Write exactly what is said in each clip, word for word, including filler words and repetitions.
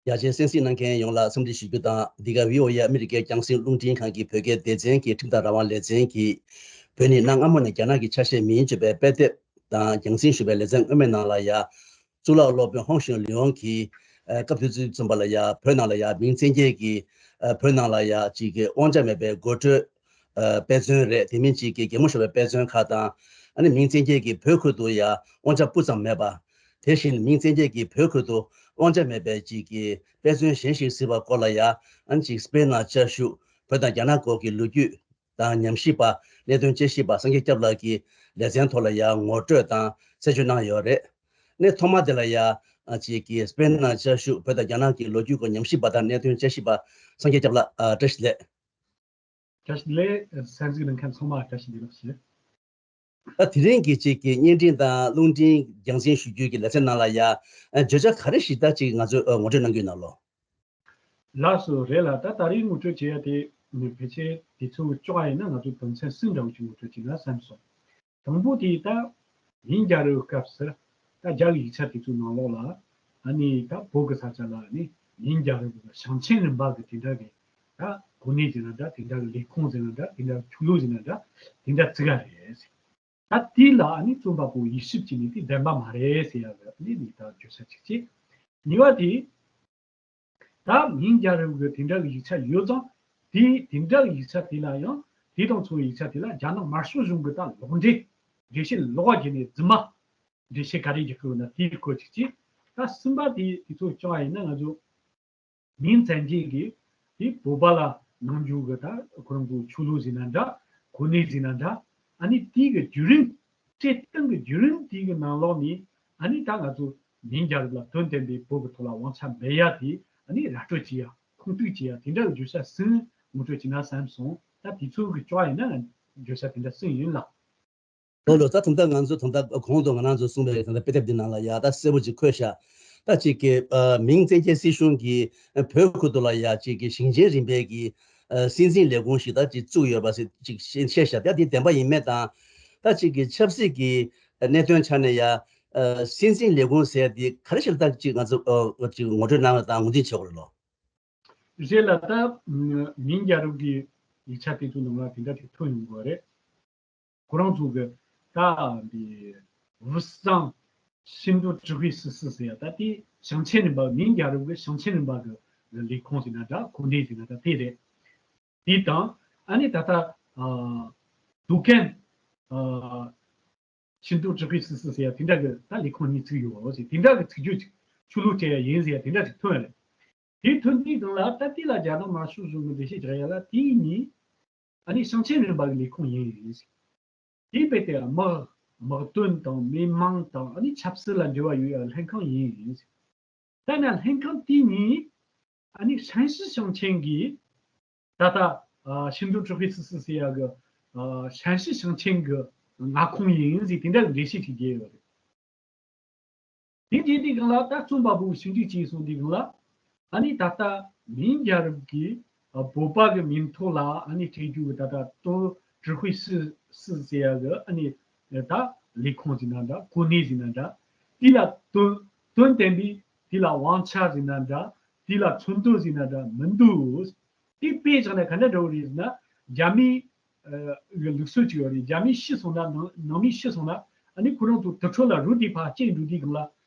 ཡ་ཆེན་གསན་གཟིགས་གནང་མཁན་ཡོངས་ལ་འཚམས་འདྲི་ཞུ་རྒྱུ་དང་། འདི་ག་བྷི་ཨོ་ཨེ་ཨ་མི་རི་ཀའི་རྒྱང་སྲིང་རླུང་འཕྲིན་ཁང་གི་བོད་སྐད་སྡེ་ཚན་གྱི་ཁྲིམས་དང་རང་དབང་ལེ་ཚན་གྱིས། བོད་ནི་གནའ་སྔ་མོ་ནས་རྒྱ་ནག་གི་ཆ་ཤས་མིན་བརྗོད་པའི་དཔེ་དེབ་དང་རྒྱང་སྲིང་ཞུ་བའི་ལེ་ཚན་སྔོན་མའི་ནང་ལ་ཡ། གཙུག་ལག་སློབ་དཔོན་ཧོང་ཞུང་ལི་ཡོང་གིས། ཨ། སྐབས་དེ་དུས་ཙམ་པ་ལ་ཡ་བོད་ནང་ལ་ཡ་མིང་བཙན་སྐྱེལ་གྱི། ཨ། བོད་ནང་ལ་ཡ་ཅིག་གི་དབང་ཆ་མེད་པའི་དགོད་བྲོའི། ཨ། དཔེ་མཚོན་རེད། དེ་མིན་ཅིག་གི་གད་མོ་ཤོར་བའི་དཔེ་མཚོན་ཁག་དང་། ཨ་ནི་མིང་བཙན་སྐྱེལ་གྱི་བོད་ཁུལ་དུ་ཡ་དབང་ཆ་སྤུ་ཙམ་མེད་པ། དེ་བཞིན་མིང་བཙན་སྐྱེལ་གྱི་བོད་ཁུལ་དུ་དབང་ཆ་མེད་པའི་ཅིག་གི་དཔེ་མཚོན་གཞན་ཞིག་གཟིགས་པ་སྐོར་ལ་ཡ། ཨ་ནི་ཅིག་སྤེན་ནང་བཅའ་བཞུགས་བོད་དང་རྒྱ་ནག་སྐོར་གྱི་ལོ་རྒྱུས་དང་ཉམས་ཞིབ་པ་གནད་དོན་དཔྱད་ཞིབ་པ་སངས་རྒྱས་སྐྱབས་ལགས་ཀྱི་ལེ་ཚན་ཐོག་ལ་ཡ་ངོ་སྤྲོད་དང་གསན་བརྗོད་གནང་ཡོད་རེད། གནས་ཐོག་མ་དེ་ལ་ཡ། ཨ། ཅིག་གི་སྤེན་ནང་བཅའ་བཞུགས་བོད་དང་རྒྱ་ནག་གི་ལོ་རྒྱུས་སྐོར་ཉམས་ཞིབ་པ་དང་གནད་དོན་དཔྱད་ཞིབ་པ་སངས་རྒྱས་སྐྱབས་ལགས། ཨ། བཀྲ་ཤིས་བདེ་ལེགས། བཀྲ་ཤིས་བདེ་ལེགས། གསན་གཟིགས་གནང་མཁན་ཚང་མ་བཀྲ་ཤིས་བདེ་ལེགས་ཞུ། ད་དེ་རིང་གི་ཅིག་གི་བརྙན་འཕྲིན་དང་རླུང་འཕྲིན་རྒྱང་སྲིང་ཞུ་རྒྱུ་གི་ལེ་ཚན་ནང་ལ་ཡ། ཨ། བརྗོད་བྱ་ག་རེ་ཞིག་ད་ཅིག་ང་ཚོས། ཨ། ངོ་སྤྲོད་གནང་རྒྱུ་ཡིན་ནོ། ལགས་སོ། རེད་ལ། ད་ད་རེས་ངོ་སྤྲོད་བྱེད་ཡ་དེ་ནི་ཕལ་ཆེར་དུས་ཚོད་ཅོག་ཡིན་ན་ང་ཚོ་དོན་ཚན་གསུམ་འདྲ་བོ་ཅིག་ངོ་སྤྲོད་བྱེད་ན་བསམ་སོང་། དང་པོ་དེ་ད་མིང་རྒྱལ་རབས་སྐབས་སུ་ད་རྒྱ་གི་ཡིག་ཆ་དེ་ཚོའི་ནང་ལོགས་ལ། ཨ་ནི་ད་བོད་ཀྱི་ས་ཆ་ལ་ནི་མིང་རྒྱལ་རབས་ཀྱི་ཞིང་ཆེན་རིམ་པ་གི་དེ་འདྲ་གི་ད་གོ་གནས་ཟེར་ན་འདྲ། དེ་འདྲ་གི་ལས་ཁུངས་ཟེར་ན་འདྲ། དེ་འདྲ་ཆོས་ལུགས་ཟེར་ན་འདྲ། དེ་འདྲ་བརྩི་ག་རེད། ད་དེ་ལ་ཨ་ནི་རྩོམ་པ་པོ་ཡིག་ཞིབ་བྱས་ནས་དེ་བདེན་པ་མ་རེད་ཟེར་ཡ་གི་ཨ་ནི་ནི་ད་བརྗོད་བྱ་གཅིག་བྱས། གཉིས་པ་དེ། ད་མིང་རྒྱལ་རབས་ཀྱི་དེ་འདྲ་གི་ཡིག་ཆ་ཡོད་ཙང་། དེ་དེ་འདྲ་གི་ཡིག་ཆ་དེ་ལ་ཡང་། དེ་དང་མཚུངས་ཡིག་ཆ་དེ་ལ་རྒྱ་ནག་དམར་ཤོག་གཞུང་གི་ད་ལོག་འགྲེལ། འགྲེལ་བཤད་ལོག་པ་བརྒྱབ་ནས་རྫུན་མ་འགྲེལ་བཤད་ག་རེ་རྒྱག་གི་ཡོད་ན་དེའི་སྐོར་ཅིག་བྱས། ད་གསུམ་པ་དེ་དེ་ཚོ་བྱ་བ་ཡིན་ན། ང་ཚོ་མིང་བཙན་སྐྱེལ་གྱི་དེ་བོད་པ་ལ་གནང་རྒྱུ་གི་ད་ཁོ་རང་ཚོ་ཆོས་ལུགས་ཟེར་ན་འདྲ། གོ་གནས་ཟེར་ན་འདྲ། ཨ་ནི་དེའི་གི་བརྒྱུད་རིམ། སྤྱིར་བཏང་གི་བརྒྱུད་རིམ་དེའི་གི་ནང་ལོགས་ནས། ཨ་ནི་ད་ང་ཚོ་མིང་རྒྱལ་རབས་ལ་དོན་བསྟན་པའི་བོད་ཀྱི་ཐོག་ལ་དབང་ཆ་མེད་ཡ་དེ་ཨ་ནི་ར་སྤྲོད་བྱེད་ཡ། ཁུངས་གཏུགས་བྱེད་ཡ། དེ་འདྲ་གི་བརྗོད་བྱ་གསུམ་ངོ་སྤྲོད་བྱེད་ན་བསམ་སོང་། ད་དུས་ཚོད་ཀྱི་ཅོག་ཡིན་ན་བརྗོད་བྱ་དེ་འདྲ་གསུམ་ཡིན་ལ། ལོ་ལོ། ད་ད་ལྟ་ང་ཚོ་ད་ལྟ་གོང་དུ་ང་རང་ཚོ་གསུངས་པའི་ད་ལྟ་དཔེ་དེབ་འདི་ནང་ལ་ཡ་ད་གསལ་པོ་ཅིག་འཁོད་ཤག་ད་ཅིག་གི། ཨ། མིང་བཙན་སྐྱེལ་སྲིད་གཞུང་གིས་བོད་ཁུལ་དུ་ལ་ཡ་ཅིག་གི་ཞིང་ཆེན་རིམ་པའི་གི། ཨ། སྲིད་འཛིན་ལས་ཁུངས་ཤིག་ད་ཅིག་བཙུགས་ཡོད་པ་ཟེར་ཅིག་བཤད་ཤག་ད་དེ་བདེན་པ་ཡིན་མེད་དང་། ད་ཅིག་གི་ཆབ་སྲིད་ཀྱི་གནད་དོན་ཆ་ནས་ཡ། ཨ། སྲིད་འཛིན་ལས་ཁུངས་ཟེར་དེ་ག་རེ་ཞིག་ལ་ད་ཅིག་ང་ཚོ། ཨ། ཅིག་ངོ་སྤྲོད་གནང་བ་དང་ངོས་འཛིན་བྱེད་དགོས་རེད་ལོ། རེད་ལ། ད་མིང་རྒྱལ་རབས་ཀྱི་ཡིག་ཆ་དེ་ཚོའི་ནང་ལ་དེ་འདྲ་ཅིག་ཐོན་ཡོང་གི་རེད། ཁོ་རང་ཚོ་གི་ད་འདི་武藏新都指挥使ཟེར་ཡ། ད་དེ་ཞིང་ཆེན་རིམ་པ། མིང་རྒྱལ་རབས་ཀྱི་ཞིང་ཆེན་རིམ་པ་གི་ལས་ཁུངས་ཟེར་ན་འདྲ། གོ་གནས་ཟེར་ན་འདྲ། དེ་རེད། དེ་དང་། ཨ་ནི་ད་ལྟ། ཨ། 独权ཨ། 新都指挥使ཟེར་ཡ་དེ་འདྲ་གི་ད་ལས་ཁུངས་གཉིས་བཙུགས་ཡོད་ཟེར། དེ་འདྲ་གི་ཚིག་བརྗོད་ཅིག་ཆོས་ལུགས་སྤྲད་ཡ་ཡིན་ཟེར་ཡ་དེ་འདྲ་ཅིག་ཐོན་རེད། དེ་ཐོན་དུས་སྒང་ལ་ད་དེ་ལ་རྒྱ་ནག་དམར་ཤོག་གཞུང་གི་འགྲེལ་བཤད་རྒྱག་ཡ་ལ། དེ་གཉིས་ཨ་ནི་ཞིང་ཆེན་རིམ་པ་གི་ལས་ཁུངས་ཡིན་ཟེར། དེ་རྦད་དེ་དམག་དམག་དོན་དང་མི་མང་དང་ཨ་ནི་ཆབ་སྲིད་ལ་འབྲེལ་བ་ཡོད་ཡ་ལྷན་ཁང་ཡིན་ཟེར། ད་ནི་ལྷན་ཁང་དེ་གཉིས་ཨ་ནི་山西ཞིང་ཆེན་གྱི་ད་ལྟ་ཨ་新都指挥使ཟེར་ཡ་གི་ཨ་山西ཞིང་ཆེན་གྱི་མངའ་ཁོངས་ཡིན་ཟེར། དེ་འདྲ་གི་འགྲེལ་བཤད་ཅིག་རྒྱག་ཡོད་རེད། དེ་རྗེས་དེ་སྒང་ལ་ད་རྩོམ་པ་པོ་ཞིབ་འཇུག་བྱས་སོང་དུས་སྒང་ལ། ཨ་ནི་ད་ལྟ་མིང་རྒྱལ་རབས་ཀྱི་ཨ་བོད་པ་གི་མིང་ཐོག་ལ་ཨ་ནི་སྤྲད་རྒྱུ་གི་ད་ལྟ་都指挥使ཟེར་ཡ་གི་ཨ་ནི་ད་ལས་ཁུངས་ཟེར་ན་འདྲ། གོ་གནས་ཟེར་ན་འདྲ། དེ་ལ་དོན་དོན་བསྟན་པའི་དེ་ལ་དབང་ཆ་ཟེར་ན་འདྲ། དེ་ལ་མཚོན་དོན་ཟེར་ན་འདྲ་མི་འདུག་དེ་དཔེ་བཞག་ན་ག་འདྲ་འདྲ་བོ་རེད་ཟེར་ན། རྒྱ་མིའི་ཨ་གི་ལུགས་སྲོལ་ཅིག་ཡོད་རེད། རྒྱ་མི་ཤི་སོང་ན། ནང་ནང་མི་ཤི་སོང་ན། ཨ་ནི་ཁོ་རང་ཚོ་དུར་ཁྲོད་ལ་རུལ་ཏེ་ཕར་སྐྱེལ་འགྲོ་དུས་སྒང་ལ།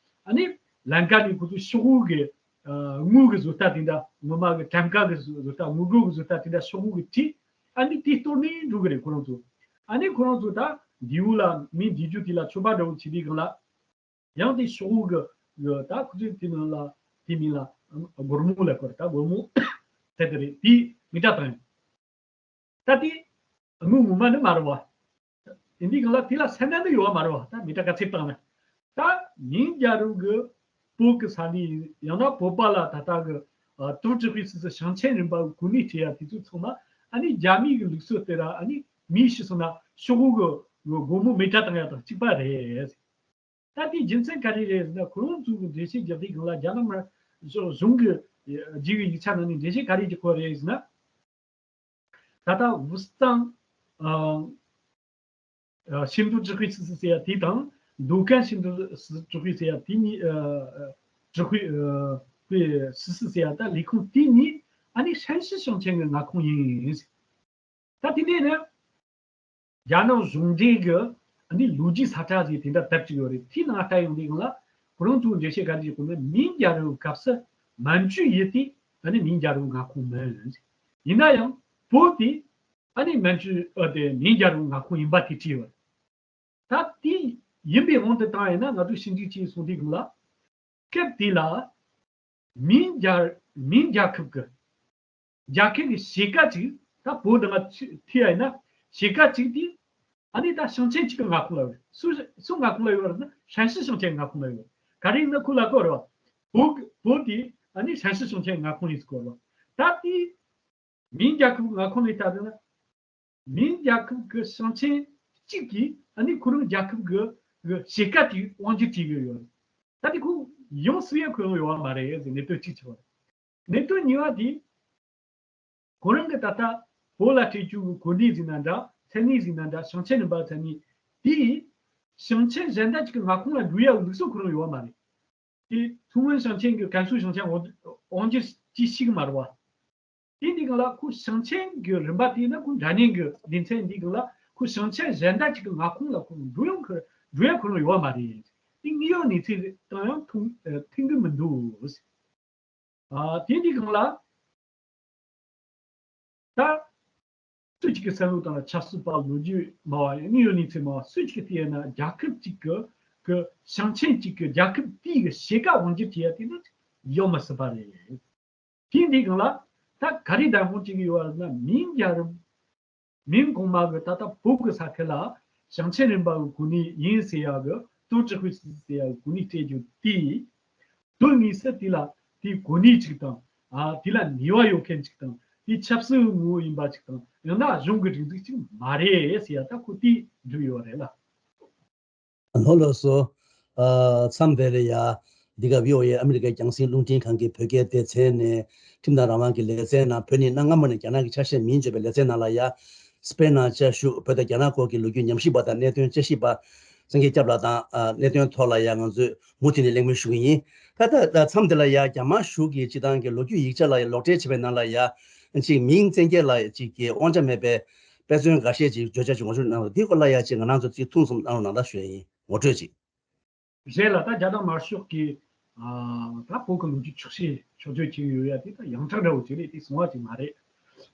ཨ་ནི་ལམ་ཁ་ནས་ཁོ་ཚོ་ཤོག་བུ་གི་ཨ་དངུལ་གི་བཟོ་ལྟ་དེ་འདྲ། ངོ་མ་གི་གྲངས་ཀ་གི་བཟོ་ལྟ། དངུལ་སྒོར་གི་བཟོ་ལྟ་དེ་འདྲ་ཤོག་བུ་གི་བྲིས། ཨ་ནི་དེ་གཏོར་ནས་འགྲོ་གི་རེད་ཁོ་རང་ཚོ། ཨ་ནི་ཁོ་རང་ཚོ་ད་མདེའུ་ལ་མི་འདི་རྒྱུ་དེ་ལ་མཆོད་པ་འདྲ་བོ་བྱེད་དུས་སྒང་ལ། ཡང་དེ་ཤོག་བུ་གི་ད་ཁོ་ཚོས་དེ་ནང་ལ་དེ་མིང་ལ་སྒོར་མོ་ལབ་ཀྱི་ཡོད་རེད། ད་སྒོར་མོ་དེ་དེ་རེད། དེ་མི་ཊར་བཏང་ཡོད། ད་དེ་དངུལ་ངོ་མ་ནི་མ་རེད་བ། ཡིན་དུས་སྒང་ལ་དེ་ལ་སེམས་ནང་ནས་ཡོད་པ་མ་རེད་བ། ད་མི་ཊར་ག་ཚད་བཏང་ན། ད་མིང་རྒྱལ་རབས་ཀྱི་བོད་ཀྱི་ས་གནས་ཡིན། ཡང་ན་བོད་པ་ལ་ད་ལྟ་གི་ཨ་都指挥使ཞིང་ཆེན་རིམ་པ་གོ་གནས་སྤྲད་ཡ་དེ་ཚོ་ཚང་མ་ཨ་ནི་རྒྱ་མི་གི་ལུགས་སྲོལ་ལྟར་ཨ་ནི་མི་ཤི་སོང་ན་ཤོག་བུ་གི་སྒོར་མོ་མི་ཊར་བཏང་ཡ་དང་གཅིག་པ་རེད། ད་དེའི་རྒྱུ་མཚན་ག་རེ་རེད་ཟེར་ན། ཁོ་རང་ཚོ་གི་འགྲེལ་བཤད་རྒྱག་དུས་སྒང་ལ་རྒྱ་ནག་དམར་གཞུང་གི་རྒྱུགས་ཡིག་ཆ་ནང་ནས་འགྲེལ་བཤད་ག་རེ་རྒྱག་གི་ཡོད་རེད་ཟེར་ན། ད་ལྟ་武藏ཨ་ཨ་新都指挥使ཟེར་ཡ་དེ་དང་独权新都指挥ཟེར་ཡ་དེ་གཉིས། ཨ་ཨ་指挥ཨ་ པའི་སི་སི་ཟེར་ཡ་ད་ལས་ཁུངས་དེ་གཉིས་ཨ་ནི་ཧྲན་ཤི་ཞིང་ཆེན་གྱི་མངའ་ཁོངས་ཡིན། ད་དེ་འདྲས་ནི་རྒྱ་ནག་གཞུང་འབྲེལ་གྱི་ཨ་ནི་ལོ་རྒྱུས་ས་ཁྲ་ཟེར་དེ་འདྲ་དེབ་ཅིག་ཡོད་རེད། དེའི་ནང་ལྟ་ཡོང་དུས་སྒང་ལ་ཁོ་རང་ཚོས་འགྲེལ་བཤད་ག་རེ་བྱེད་གོ་ནི། མིང་རྒྱལ་རབས་སྐབས་སུ་མན་ཇུ་ཡུལ་དེ་ཨ་ནི་མིང་རྒྱལ་རབས་མངའ་ཁོངས་མིན། ཡིན་ན་ཡང་བོད་དེ་ཨ་ནི་མན་ཇུ་ཨ་དེ་མིང་རྒྱལ་རབས་མངའ་ཁོངས་ཡིན་པ་དེ་བྲིས་ཡོད་རེད། ད་དེ་ཡིན་པའི་དབང་དུ་བཏང་ཡིན་ན་ང་ཚོས་ཕྱི་འགྲིག་ཅིག་སོང་དུས་སྒང་ལ། སྐབས་དེ་ལ་མིང་རྒྱལ་མིང་རྒྱལ་ཁབ་ཀྱི་རྒྱལ་ཁབ་ཀྱི་ཕྱེད་ཀ་ཅིག་ད་བོད་དང་ང་ཚོས་ཐུག་ཡ་ཡིན་ན་ཕྱེད་ཀ་ཅིག་དེ་ཨ་ནི་ད་ཞིང་ཆེན་གཅིག་གི་མངའ་ཁོངས་ལ་ཡོད་རེད། སུ་སུ་མངའ་ཁོངས་ལ་ཡོད་རེད་ན་ཧྲན་ཤི་ཞིང་ཆེན་མངའ་ཁོངས་ལ་ཡོད་རེད། ག་རེ་ཡིན་ན་ཁོ་ལ་གོ་རེད་བ། བོད་བོད་དེ་ཨ་ནི་ཧྲན་ཤི་ཞིང་ཆེན་མངའ་ཁོངས་ཡིན་ཟེར་གོ་རེད་བ། ད་དེ་མིང་རྒྱལ་ཁབ་མངའ་ཁོངས་ལ་ལྟ་དུས་ན། མིང་རྒྱལ་ཁབ་ཀྱི་ཞིང་ཆེན་གཅིག་གིས་ཨ་ནི་ཁོ་རང་རྒྱལ་ཁབ་ཀྱི་ཕྱེད་ཀ་དེ་དབང་སྒྱུར་བྱེད་ཀྱི་ཡོད། ད་དེ་ཁོ་ཡོང་སྲིད་ཡ་ཁོ་ཡོང་ཡོད་མ་རེད་ཟེར་གནད་དོན་གཅིག་ཆགས་པ་རེད། གནད་དོན་གཉིས་པ་དེ་ཁོ་རང་གི་ད་ལྟ་བོད་ལ་སྤྲད་རྒྱུ་གི་གོ་གནས་ཟིན་ན་འདྲ་མཚན་གནས་ཟིན་ན་འདྲ་ཞིང་ཆེན་རིམ་པ་མཚན་གནས་དེ་ཞིང་ཆེན་གཞན་དག་ཅིག་གི་མངའ་ཁོངས་ལ་འགྲོ་ཡ་ལུགས་སྲོལ་ཁོ་རང་ཡོད་མ་རེད། དེ་ཐུན་ཝུན་ཞིང་ཆེན་གྱི་ཀན་སུའུ་ཞིང་ཆེན་དབང་སྒྱུར་ཅི་ཞིག་མ་རེད་བ། དེ་འདི་གང་ལ་ཁོ་ཞིང་ཆེན་གྱི་རིམ་པ་དེ་ན་ཁོ་འདྲ་མཉམ་གྱི་སྡེ་ཚན་འདི་གང་ལ་ཁོ་ཞིང་ཆེན་གཞན་དག་ཅིག་གི་མངའ་ཁོངས་ལ་ཁོ་འགྲོ་ཡོང་གི་འགྲོ་ཡ་ཁོ་རང་ཡོད་མ་རེད། དེ་དངོས་ཡོད་གནས་ཚུལ་དང་ཡང་མཐུན་མཐུན་གི་མི་འདུག་ཨ་དེ་འདི་གང་ལ། ད། སུ་གཅིག་གི་བསམ་བློ་དང་ཆབ་སྲིད་པ་ལོ་རྒྱུས་སྨྲ་བ་ཡང་དངོས་ཡོད་གནས་ཚུལ་སྨྲ་བ་སུ་གཅིག་གིས་བལྟས་ན་རྒྱལ་ཁབ་གཅིག་གི་གི་ཞིང་ཆེན་གཅིག་གི་རྒྱལ་ཁབ་དེའི་གི་ཕྱེད་ཀ་དབང་སྒྱུར་བྱེད་ཡ་དེ་ནི་ཡོང་མི་སྲིད་པ་རེད། དེ་འདི་གང་ལ་ད་ག་རེ་བདག་དབང་བྱེད་ཀྱི་ཡོད་པ་ན་མིང་རྒྱལ་རབས་མིང་གོང་མ་གི་ད་ལྟ་བོད་ཀྱི་ས་ཁུལ་ལ་ཞིང་ཆེན་རིམ་པ་གི་གོ་གནས་ཡིན་ཟེར་ཡ་གི་ཏུའུ་ཀྲི་ཧུའེ་ཟེར་ཡ་གི་གོ་གནས་སྤྲད་རྒྱུ་དེ། དོན་དངོས་སུ་དེ་ལ་དེའི་གོ་གནས་ཅིག་དང་། ཨ་དེ་ལ་ནུས་པ་ཡོད་མཁན་ཅིག་དང་། དེའི་ཆབ་སྲིད་ངོ་བོ་ཡིན་པ་ཅིག་དང་། ཡང་ན་གཞུང་གི་སྒྲིག་འཛུགས་ཅིག་མ་རེད་ཟེར་ཡ་ད་ཁོ་དེ་འགྲུབ་ཡོད་རེད་ལ། ལགས་ལགས་སོ། ཨ་མཚམས་དེ་ལ་ཡ། འདི་ག་བྷི་ཨོ་ཨེ་ཨ་མི་རི་ཀའི་རྒྱང་སྲིང་རླུང་འཕྲིན་ཁང་གི་བོད་སྐད་སྡེ་ཚན་ནས་ཁྲིམས་དང་རང་དབང་གི་ལེ་ཚན་ནང་བོད་ནས་གནའ་སྔ་མོ་ནས་རྒྱ་ནག་གི་ཆ་ཤས་མིན་བརྗོད་པའི་ལེ་ཚན་ནང་ལ་ཡ། སྤེན་ནང་བཅའ་བཞུགས་བོད་དང་རྒྱ་ནག་སྐོར་གྱི་ལོ་རྒྱུས་ཉམས་ཞིབ་པ་དང་གནད་དོན་དཔྱད་ཞིབ་པ། སེང་གེ་སྐྱབས་ལགས་དང་ཨ་གནད་དོན་ཐོག་ལ་ཡང་ང་ཚོས་མུ་མཐུད་ནས་གླེང་མོལ་ཞུ་གི་ཡིན། ད་ལྟ་ད་མཚམས་འདི་ལ་ཡ་རྒྱ་དམར་གཞུང་གི་སྤྱི་བཏང་གི་ལོ་རྒྱུས་ཡིག་ཆ་ལ་ཡ་ལོག་འགྲེལ་བྱས་པའི་ནང་ལ་ཡ། ཅིག་མིང་བཙན་སྐྱེལ་ལ་ཅིག་གི་དབང་ཆ་མེད་པའི་དཔེ་མཚོན་འགའ་ཤས་ཅིག་བརྗོད་བྱ་ཅིག་ངོ་སྤྲོད་གནང་རོགས། འདིའི་སྐོར་ལ་ཡ་ཅིག་ང་རང་ཚོ་ཅིག་ཐུང་སོང་གནང་རོགས་གནང་ད་ཞུ་ཡ་ཡིན། ངོ་སྤྲོད་ཅིག་རེད་ལ་ད་རྒྱ་དམར་ཤོག་གིས་ཨ་ད་བོད་ཀྱི་ལོ་རྒྱུས་འཁྱོག་བཤད་འཁྱོག་བརྗོད་བྱེད་ཀྱི་ཡོད་ཡ་དེ་ད་ཡང་དག་འདྲ་བོ་ཅིག་རེད། དེ་སོང་བ་ཅིག་མ་རེད།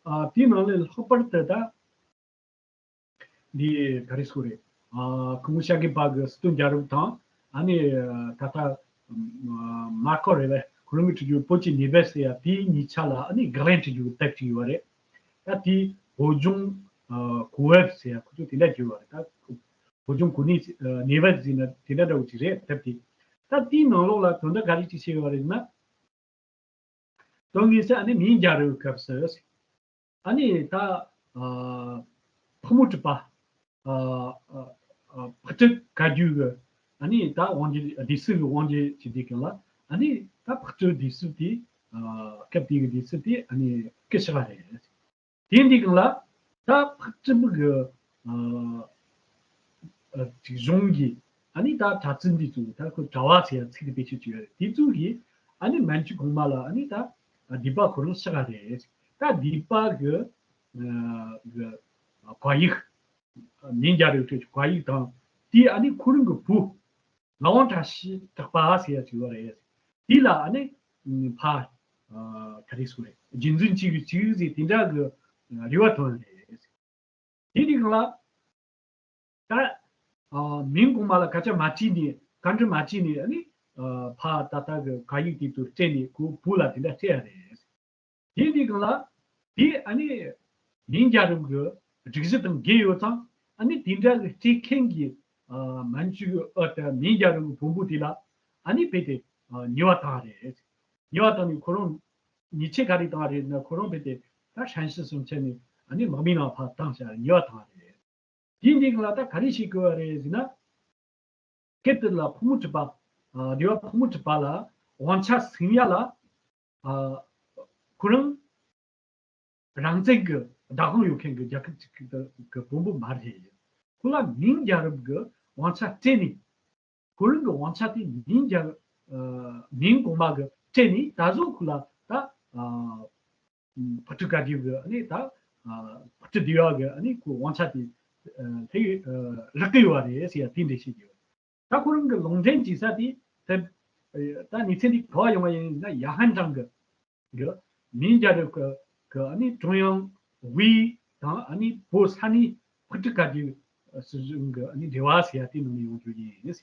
ཨ་དེའི་ནང་ལས་ལྷག་པར་དུ་ད་འདི་ག་རེ་ཟེར་རེད། ཨ་སྐུ་ངོ་ཤཱཀྱ་པ་གི་སྲིད་དོན་རྒྱལ་རབས་དང་ཨ་ནི་ད་ལྟ་མར་ཁོ་རེད་པས་ཁོ་རང་གིས་བྲིས་རྒྱུ་བོད་ཀྱི་གནས་བབ་ཟེར་ཡ་དེའི་གཉིས་ཆ་ལ་ཨ་ནི་དགག་ལན་བྲིས་རྒྱུ་གི་དེབ་ཅིག་ཡོད་རེད། ད་དེ་བོད་ལྗོངས་གོ་བབ་ཟེར་ཡ་ཁོ་ཚོས་དེ་འདྲ་བྲིས་ཡོད་རེད། ད་བོད་ལྗོངས་གོ་གནས་གནས་བབ་ཟེར་ན་དེ་འདྲ་འདྲ་བོ་ཅིག་རེད། དེབ་དེ་ད་དེའི་ནང་ལོགས་ལ་དོན་དག་ག་རེ་ཅིག་བཤད་ཡོད་རེད་ན། དོན་དངོས་སུ་ཨ་ནི་མིང་རྒྱལ་རབས་སྐབས་སུ་ཨ་ནི་ད་ཨ་ཕག་མོ་གྲུ་པ་ཨ་ཨ་ཨ་ཕག་གྲུ་བཀའ་བརྒྱུད་ཀྱི་ཨ་ནི་ད་དབང་སྒྱུར་སྡེ་སྲིད་ཀྱི་དབང་སྒྱུར་བྱེད་དུས་སྒང་ལ་ཨ་ནི་ད་ཕག་གྲུ་སྡེ་སྲིད་དེ་ཨ་སྐབས་དེ་གི་སྡེ་སྲིད་དེ་ཨ་ནི་སྐུ་གཤེགས་པ་རེད། དེ་འདི་སྒང་ལ་ད་ཕག་གྲུ་པ་གི་ཨ་ཨ་ཅིག་གཞུང་གི་ཨ་ནི་ད་གྲྭ་བཙུན་འདི་ཚོ་ད་ཁོ་གྲྭ་བ་ཟེར་ཡ་ཚིག་དེ་བེད་སྤྱོད་བྱས་ཡོད་རེད། དེ་ཚོ་གིས་ཨ་ནི་མན་ཇུ་གོང་མ་ལ་ཨ་ནི་ད་སྡིག་པ་ཁོ་རང་བཤགས་པ་རེད། ད་སྡིག་པ་གི་ཨ་གི་བཀའ་ཡིག་མིང་རྒྱལ་རབས་ཁྲོད་ཀྱི་བཀའ་ཡིག་དང་དེ་ཨ་ནི་ཁོ་རང་གི་བུ་ངག་དབང་བཀྲ་ཤིས་གྲགས་པ་ཟེར་ཡ་ཅིག་ཡོད་རེད། དེ་ལ་ཨ་ནི་ཕ་ཨ་ག་རེ་ཟེར་རེད། རྒྱུད་འཛིན་བྱེད་ཀྱི་བྱེད་ཀྱི་ཟེར་དེ་འདྲ་གི་རེ་བ་བཏོན་རེད། དེ་དུས་སྒང་ལ་ད་ཨ་མིང་གོང་མ་ལ་སྐད་ཆ་མ་དྲིས་ནས་བཀའ་འདྲི་མ་བྱས་ནས་ཨ་ནི་ཨ་ཕ་ད་ལྟ་གི་བཀའ་ཡིག་དེ་ཚོ་སྤྲད་ནས་ཁོ་བུ་ལ་དེ་འདྲ་སྤྲད་ཡ་རེད། དེ་དུས་སྒང་ལ་དེ་ཨ་ནི་མིང་རྒྱལ་རབས་ཀྱི་སྒྲིག་གཞི་དང་འགལ་ཡོད་ཙང་ཨ་ནི་དེ་འདྲ་གི་སྤྲད་མཁན་གྱི་ཨ་མན་ཇུ་ཨ་ད་མིང་རྒྱལ་རབས་ཀྱི་བོན་པོ་དེ་ལ་ཨ་ནི་རྦད་དེ་ཨ་ཉེས་པ་བཏང་རེད། ཉེས་པ་བཏང་ནས་ཁོ་རང་ཉེས་ཆད་ག་རེ་བཏང་རེད་ན་ཁོ་རང་རྦད་དེ་ད་ཧྲན་ཤི་ཞིང་ཆེན་ནས་ཨ་ནི་དམག་མིའི་ནང་ཕར་བཏང་བཞག་ཉེས་པ་བཏང་རེད། དེ་འདི་ལ་ད་ག་རེ་བྱེད་དགོས་པ་རེད་ཟེར་ན། སྐབས་དེ་ལ་ཕག་མོ་གྲུ་པ། ཨ་སྡེ་པ་ཕག་མོ་གྲུ་པ་ལ་དབང་ཆ་ཟིན་ཡ་ལ། ཨ་ཁོ་རང་རང་བཙན་གྱི་བདག་དབང་ཡོད་མཁན་གྱི་རྒྱལ་ཁབ་ཅིག་གི་གི་བོན་པོ་མ་རེད། ཁོ་ལ་མིང་རྒྱལ་རབས་ཀྱི་དབང་ཆ་སྤྲད་ནས། ཁོ་རང་གི་དབང་ཆ་དེ་མིང་རྒྱལ་ཨ་མིང་གོང་མ་གི་ སྤྲད་ནས་ད་གཟོད་ཁོ་ལ་ད་ཕུ་ཁྲི་བཀའ་བརྒྱུད་ཀྱི་ཨ་ནི་ད་ཕུ་ཁྲི་སྡེ་བ་གི་ཨ་ནི་ཁོ་དབང་ཆ་དེ་ལྷག་རག་གི་ཡོད་རེད་ཟེར་ཡ་དེ་འདྲ་བཤད་ཀྱི་ཡོད། ད་ཁོ་རང་གི་ལུང་འདྲེན་བྱེད་ས་དེ་ད་ད་གནས་ཚུལ་འདི་ག་པར་ཡོང་བ་ཡིན་ན་ཡ་ཧན་ཀྲང་གི་གི་མིང་རྒྱལ་རབས་ཀྱི་གི་ཨ་ནི་ཀྲུང་དབྱང་དབུས་དང་ཨ་ནི་བོད་ས་གནས་ཕུ་ཁྲི་བཀའ་བརྒྱུད་སྲིད་གཞུང་གི་ཨ་ནི་འབྲེལ་བ་ཟེར་ཡ་དེ་ནང་ནས་ཡོང་རྒྱུ་ཡིན།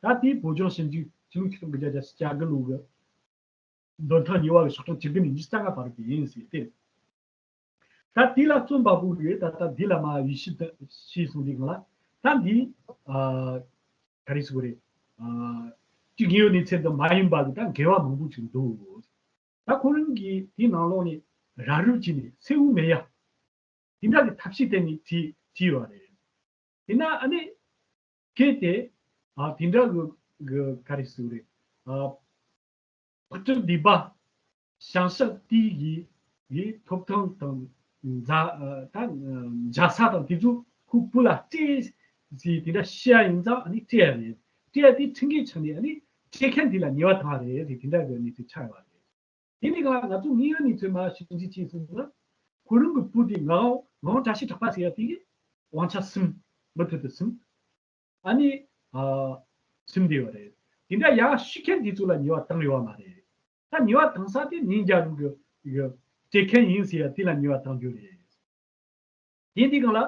ད་དེ་བོད་ལྗོངས་ཞིབ་འཇུག་ཆོས་ལུགས་ཆིག་སྟོང་དགུ་བརྒྱ་བརྒྱད་ཅུ་གྱ་དགུ་ལོ་གི་འདོན་ཐེངས་གཉིས་པ་གི་ཤོག་གྲངས་བཅུ་དགུ་ནས་ཉི་ཤུ་རྩ་ལྔ་བར་དུ་ཡིན་ཟེར་ཏེ། ད་དེ་ལ་རྩོམ་པ་པོ་ཡོད། ད་ལྟ་འདི་ལ་མ་ཡིད་ཆེས་བྱས་སོང་དུས་སྒང་ལ་ད་འདི་ཨ་ག་རེ་ཟེར་དགོས་རེད། ཨ་སྤྱི་དངོས་ཡོད་གནས་ཚུལ་དང་མ་ཡིན་པ་གི་ད་འགལ་བ་མང་པོ་ཅིག་འདུག་ད་ཁོ་རང་གིས་དེའི་ནང་ལོགས་ནས་ར་རུབ་བྱས་ནས་སེའུ་མེ་ཡ་དེ་འདྲ་གི་ཐབས་ཤེས་བསྟན་ནས་བྲིས་བྲིས་པ་རེད། དེ་ན་ཨ་ནི་གལ་ཏེ་ཨ་དེ་འདྲ་གི་གི་ག་རེ་ཟེར་དགོས་རེད། ཨ་ཕུ་ཁྲི་སྡེ་པ་ཞང་ཞག་དེ་ཡི་ཡི་ཐོབ་ཐང་དང་མཛའ་ཨ་ད་མཇལ་ས་དང་དེ་ཚོ་ཁོ་བུ་ལ་སྤྲད་ཟེར་དེ་འདྲ་བཤད་ཡ་ཡིན་ཙང་ཨ་ནི་སྤྲད་ཡ་རེད། སྤྲད་ཡ་དེ་ཁྲིམས་འགལ་ཆགས་ནས་ཨ་ནི་སྤྲད་མཁན་དེ་ལ་ཉེས་པ་བཏང་བ་རེད་ཟེར་དེ་འདྲ་གི་གནས་ཚུལ་ཆགས་ཡོད་པ་རེད། དེ་ནི་ག་ང་ཚོ་དངོས་ཡོད་གནས་ཚུལ་མ་ཞིབ་འཇུག་བྱས་སོང་ན་ཁོ་རང་གི་བུ་དེ་ངག་དབང་ངག་དབང་བཀྲ་ཤིས་གྲགས་པ་ཟེར་ཡ་དེ་གི་དབང་ཆ་གསུམ་མུ་མཐུད་དུ་གསུམ། ཨ་ནི་ཨ་གསུམ་དེ་ཡོད་རེད། དེ་འདྲ་ཡང་ཤི་མཁན་དེ་ཚོ་ལ་ཉེས་པ་བཏང་ཡོད་པ་མ་རེད། ད་ཉེས་པ་བཏང་ས་དེ་མིང་རྒྱལ་རབས་ཀྱི་གི་སྤྲད་མཁན་ཡིན་ཟེར་ཡ་དེ་ལ་ཉེས་པ་བཏང་རྒྱུ་རེད། དེ་འདི་གང་ལ་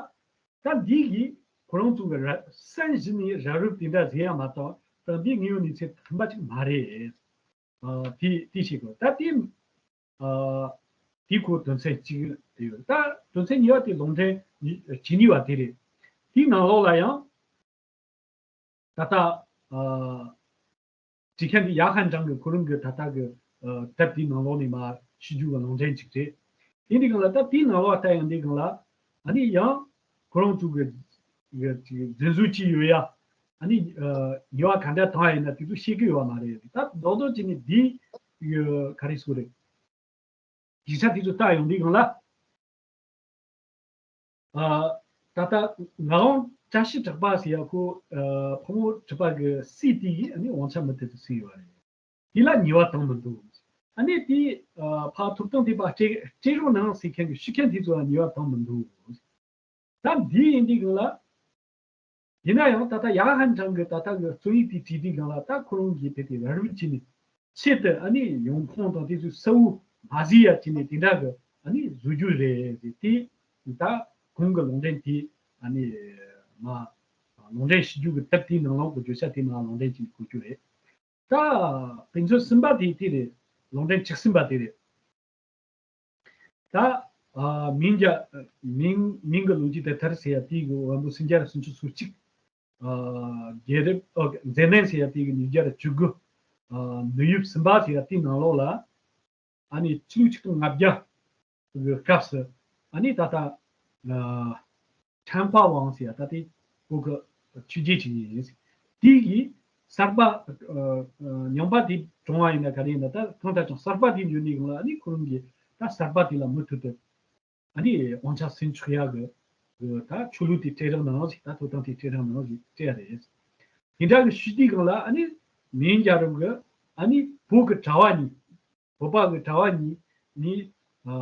ད་འདི་གི་ཁོ་རང་ཚོ་གི་ར་སན་བཞི་ནས་ར་རུབ་དེ་འདྲ་ཟེར་ཡ་མ་གཏོགས་ད་འདི་དངོས་ཡོད་གནས་ཚུལ་ཐམ་པ་ཅིག་མ་རེད། ཨ་དེ་དེ་བྱེད་དགོས། ད་དེ་ཨ་དེ་ཁོ་དོན་ཚན་གཅིག་དེ་ཡོད། ད་དོན་ཚན་གཉིས་པ་དེ་ལུང་འདྲེན་བྱེད་ནུས་པ་དེ་རེད། དེའི་ནང་ལོགས་ལ་ཡང་ད་ལྟ་ཨ་བྲིས་མཁན་དེ་ཡ་ཧན་ཀྲང་གི་ཁོ་རང་གི་ད་ལྟ་གི་ཨ་དེབ་དེའི་ནང་ལོགས་ནས་མར་ཞུ་རྒྱུ་གི་ལུང་འདྲེན་གཅིག་རེད། དེ་འདི་གང་ལ་ད་དེའི་ནང་ལོགས་ལྟ་ཡང་འདི་གང་ལ་ཨ་ནི་ཡང་ཁོ་རང་ཚོ་གི་གི་འཛིན་བཟུང་བྱས་ཡོད་ཡ་ཨ་ནི་ཨ་ཉེས་པ་ག་འདྲ་བཏང་ཡ་ཡིན་ན་དེ་ཚོ་ཤེས་ཀྱི་ཡོད་པ་མ་རེད། ད་རྡོག་རྡོག་ཅིག་ནི་འདི་གི་ག་རེ་ཟེར་དགོས་རེད། ཡིག་ཆ་དེ་ཚོ་ལྟ་ཡོང་དུས་སྒང་ལ། ཨ་ད་ལྟ་ངག་དབང་བཀྲ་ཤིས་གྲགས་པ་ཟེར་ཡ་ཁོ་ཨ་ཕོ་མོ་གྲུ་པ་གི་སྲས་དེ་ཡིས་ཨ་ནི་དབང་ཆ་མུ་མཐུད་དུ་ཟིན་ཡོད་རེད། དེ་ལ་ཉེས་པ་བཏང་མི་འདུག་ཨ་ནི་དེ་ཨ་ཕར་ཐོབ་ཐང་དེ་ཕར་སྤྲད་སྤྲད་རོགས་གནང་ཟེར་མཁན་གྱི་ཤི་མཁན་དེ་ཚོ་ལ་ཉེས་པ་བཏང་མི་འདུག་ད་འདི་ཡིན་དུས་སྒང་ལ། ཡིན་ན་ཡང་ད་ལྟ་ཡ་ཧན་ཀྲང་གི་ད་ལྟ་གི་རྩོམ་ཡིག་དེ་བྲིས་དུས་སྒང་ལ་ད་ཁོ་རང་གིས་དེ་དེ་ར་རུབ་བྱས་ནས་ཆེད་དུ་ཨ་ནི་ཡོང་ཁུངས་དང་དེ་ཚོའི་གསལ་བོ་མ་གཟིགས་ཡ་བྱས་ནས་དེ་འདྲ་གི་ཨ་ནི་བཟོ་རྒྱུ་རེད་ཟེར་དེ་ད་གོང་གི་ལུང་འདྲེན་དེ་ཨ་ནི་མ་ལུང་འདྲེན་ཞུ་རྒྱུ་གི་དེབ་དེའི་ནང་ལོགས་གི་བརྗོད་བྱ་དེ་མ་ལུང་འདྲེན་བྱས་ནས་འཁོད་རྒྱུ་རེད། ད་དཔེ་མཚོན་གསུམ་པ་དེ་དེ་རེད། ལུང་འདྲེན་བཅུ་གསུམ་པ་དེ་རེད། ད་ཨ་མིང་རྒྱལ་མིང་མིང་གི་ལོ་རྒྱུས་དེབ་ཐེར་ཟེར་ཡ་དེའི་གི་བོན་པོ་སུམ་བརྒྱ་ར་སུམ་ཅུ་སོ་གཅིག་ཨ་རྒྱལ་རབས་ཨ་མཛད་གནས་ཟེར་ཡ་དེའི་གི་ཉིས་བརྒྱ་ར་བཅུ་དགུ་ཨ་ནུས་ཡོད་གསུམ་པ་ཟེར་ཡ་དེའི་ནང་ལོགས་ལ་ཨ་ནི་ཕྱི་ལོ་ཆིག་སྟོང་ལྔ་བརྒྱ་གི་སྐབས་སུ་ཨ་ནི་ད་ལྟ་ཨ་ཁྲན་པ་ཝང་ཟེར་ཡ་ད་ལྟའི་བོད་ཀྱི་ཆོས་རྒྱལ་ཅིག་ཡིན། དེ་ཡིས་གསར་པ་ཨ་ཨ་རྙིང་པ་དེ་བགྲངས་པ་ཡིན་ན་ག་རེ་ཡིན་ན་ད་གང་ལྟར་ཀྱང་གསར་པ་དེ་འཇོན་ནི་གང་ལ་ཨ་ནི་ཁོ་རང་གིས་ད་གསར་པ་དེ་ལ་མུ་མཐུད་དུ་ཨ་ནི་དབང་ཆ་ཟིན་ཆོག་ཡ་གི་གི་ད་ཆོས་ལུགས་དེ་སྤྲད་རོགས་གནང་ཞིག་ད་ཐོབ་ཐང་དེ་སྤྲད་རོགས་གནང་ཞིག་སྤྲད་ཡ་རེད། དེ་འདྲ་གི་ཞུས་དུས་སྒང་ལ་ཨ་ནི་མིང་རྒྱལ་རབས་གི་ཨ་ནི་བོད་ཀྱི་གྲྭ་བ་གཉིས། བོད་པ་གི་གྲྭ་བ་གཉིས་ནི་ཨ་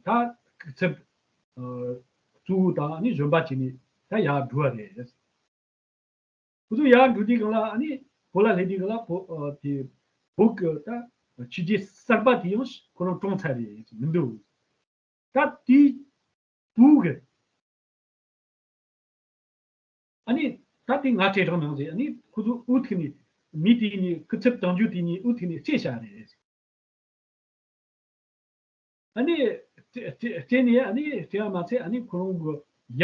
ད་སྐུ་ཚབ་ཨ་གཙོ་བོ་དང་ཨ་ནི་གཞོན་པ་བྱས་ནས་ད་ཡར་འགྲོ་བ་རེད། ཁོ་ཚོ་ཡར་འགྲོ་དུས་སྒང་ལ་ཨ་ནི་བོད་ལ་སླེབས་དུས་སྒང་ལ་བོད་ཨ་དེ་བོད་ཀྱི་ད་ཆོས་རྒྱལ་གསར་པ་དེ་ཡང་ཁོ་རང་གྲོངས་ཚར་རེད་མི་འདུག་ད་དེའི་བུ་གི་ཨ་ནི་ད་དེ་ང་སྤྲད་རོགས་གནང་ཟེར། ཨ་ནི་ཁོ་ཚོ་འུ་ཐུག་ནས་མི་དེ་ནས་སྐུ་ཚབ་དང་རྒྱུ་དེ་ནས་འུ་ཐུག་ནས་སྤྲད་བཞག་རེད། ཨ་ནི་སྤྲད་སྤྲད་སྤྲད་ནས་ཨ་ནི་སྤྲད་པ་མ་ཚད་ཨ་ནི་ཁོ་རང་གི་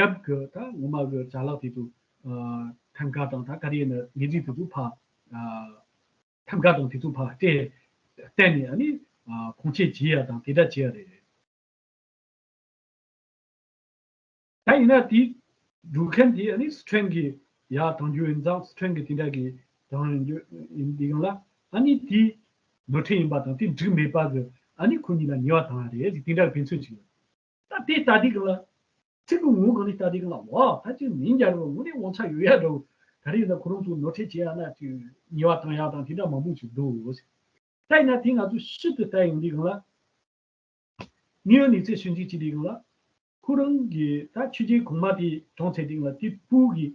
ཡབ་ཀྱི་ད་ངོ་མ་གི་ཅ་ལག་དེ་ཚོ་ཨ་ཐམ་ཀ་དང་ད་ག་རེ་ཡིན་ན་དངོས་རྫས་དེ་ཚོ་ཕར་ཨ་ཐམ་ཀ་དང་དེ་ཚོ་ཕར་སྤྲད་བསྟན་ནས་ཨ་ནི་ཨ་ཁུངས་སྐྱེལ་བྱེད་ཡ་དང་དེ་འདྲ་བྱེད་ཡ་རེད། ད་ཡིན་ན་དེ་འགྲོ་མཁན་དེ་ཨ་ནི་སི་ཁྲོན་གྱི་ཡར་བཏང་རྒྱུ་ཡིན་ཙང་སི་ཁྲོན་གྱི་དེ་འདྲ་གི་བཏང་ཡོང་རྒྱུ་ཡིན་དེ་ཡང་ལ་ཨ་ནི་དེ་ནོར་འཁྲུལ་ཡིན་པ་དང་དེ་འགྲིག་མེད་པ་གི་ཨ་ནི་ཁོ་གཉིས་ལ་ཉེས་པ་བཏང་ཡ་རེད་ཟེར་དེ་འདྲ་གི་དཔེ་མཚོན་ཅིག་ཡོད། ད་དེ་ལྟ་དུས་སྒང་ལ་ཚིག་གི་ངོ་སྒང་ནས་ལྟ་དུས་སྒང་ལ་ཝ་ད་ཅིག་མིང་རྒྱལ་རབས་ངོ་ནས་དབང་ཆ་ཡོད་ཡ་འདྲ་བོ་ད་རེས་ད་ཁོ་རང་ཚོ་ནོར་འཁྲུལ་བྱེད་ཡ་ན་ཅིག་ཉེས་པ་བཏང་ཡ་དང་དེ་འདྲ་མང་པོ་ཞིག་འདུག་ད་ཡིན་ན་དེ་ང་ཚོ་ཕྱི་དུ་ལྟ་ཡོང་དུས་སྒང་ལ། དངོས་ཡོད་གནས་ཚུལ་ཞིབ་འཇུག་བྱེད་དུས་སྒང་ལ། ཁོ་རང་གི་ད་ཆོས་རྒྱལ་གོང་མ་དེ་གྲོངས་ཚར་དུས་སྒང་ལ་དེ་སྤུ་གི།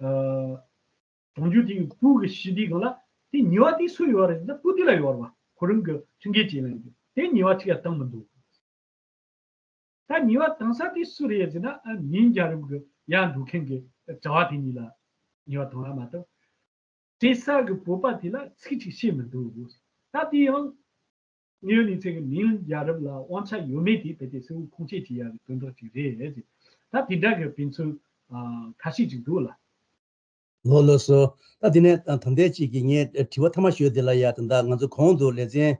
ཨ། གྲོང་ཁྱེར་དེ་གི་སྤུ་གི་ཞི་དུས་སྒང་ལ། དེ་ཉེས་པ་དེ་སུ་ཡོད་རེད་ཟེར་ན་སྤུ་དེ་ལ་ཡོད་རེད་བ། ཁོ་རང་གི་ཁྲིམས་འགལ་བྱས་ལ་ཡིན་དུས་དེ་ཉེས་པ་གཅིག་ཡང་བཏང་མི་འདུག་ད་ཉེས་པ་བཏང་ས་དེ་སུ་རེད་ཟེར་ན། ཨ། མིང་རྒྱལ་རབས་ཀྱི་ཡར་འགྲོ་མཁན་གྱི་གྲྭ་བ་དེ་གཉིས་ལ་ཉེས་པ་བཏང་བ་མ་གཏོགས། སྤྲད་ས་གི་བོད་པ་དེ་ལ་ཚིག་གཅིག་བཤད་མི་འདུག་ད་དེ་ཡང་དངོས་ཡོད་གནས་ཚུལ་གྱི་མིང་རྒྱལ་རབས་ལ་དབང་ཆ་ཡོད་མེད་དེ་རྦད་དེ་གསལ་བོ་ཁུངས་སྐྱེལ་བྱེད་ཡག་གི་དོན་དག་ཅིག་རེད་ཟེར། ད་དེ་འདྲ་གི་དཔེ་མཚོན། ཨ། ཁ་ཤས་ཅིག་འདུག་ལ། ལགས་ལགས་སོ། ད་དེ་ནས་ད་ལྟ་ཅིག་གི་ངས་དྲི་བ་མཐའ་མ་ཞུ་ཡ་དེ་ལ་ཡ། ད་ལྟ་ང་ཚོ་གོང་དུ་ལེ་ཚན།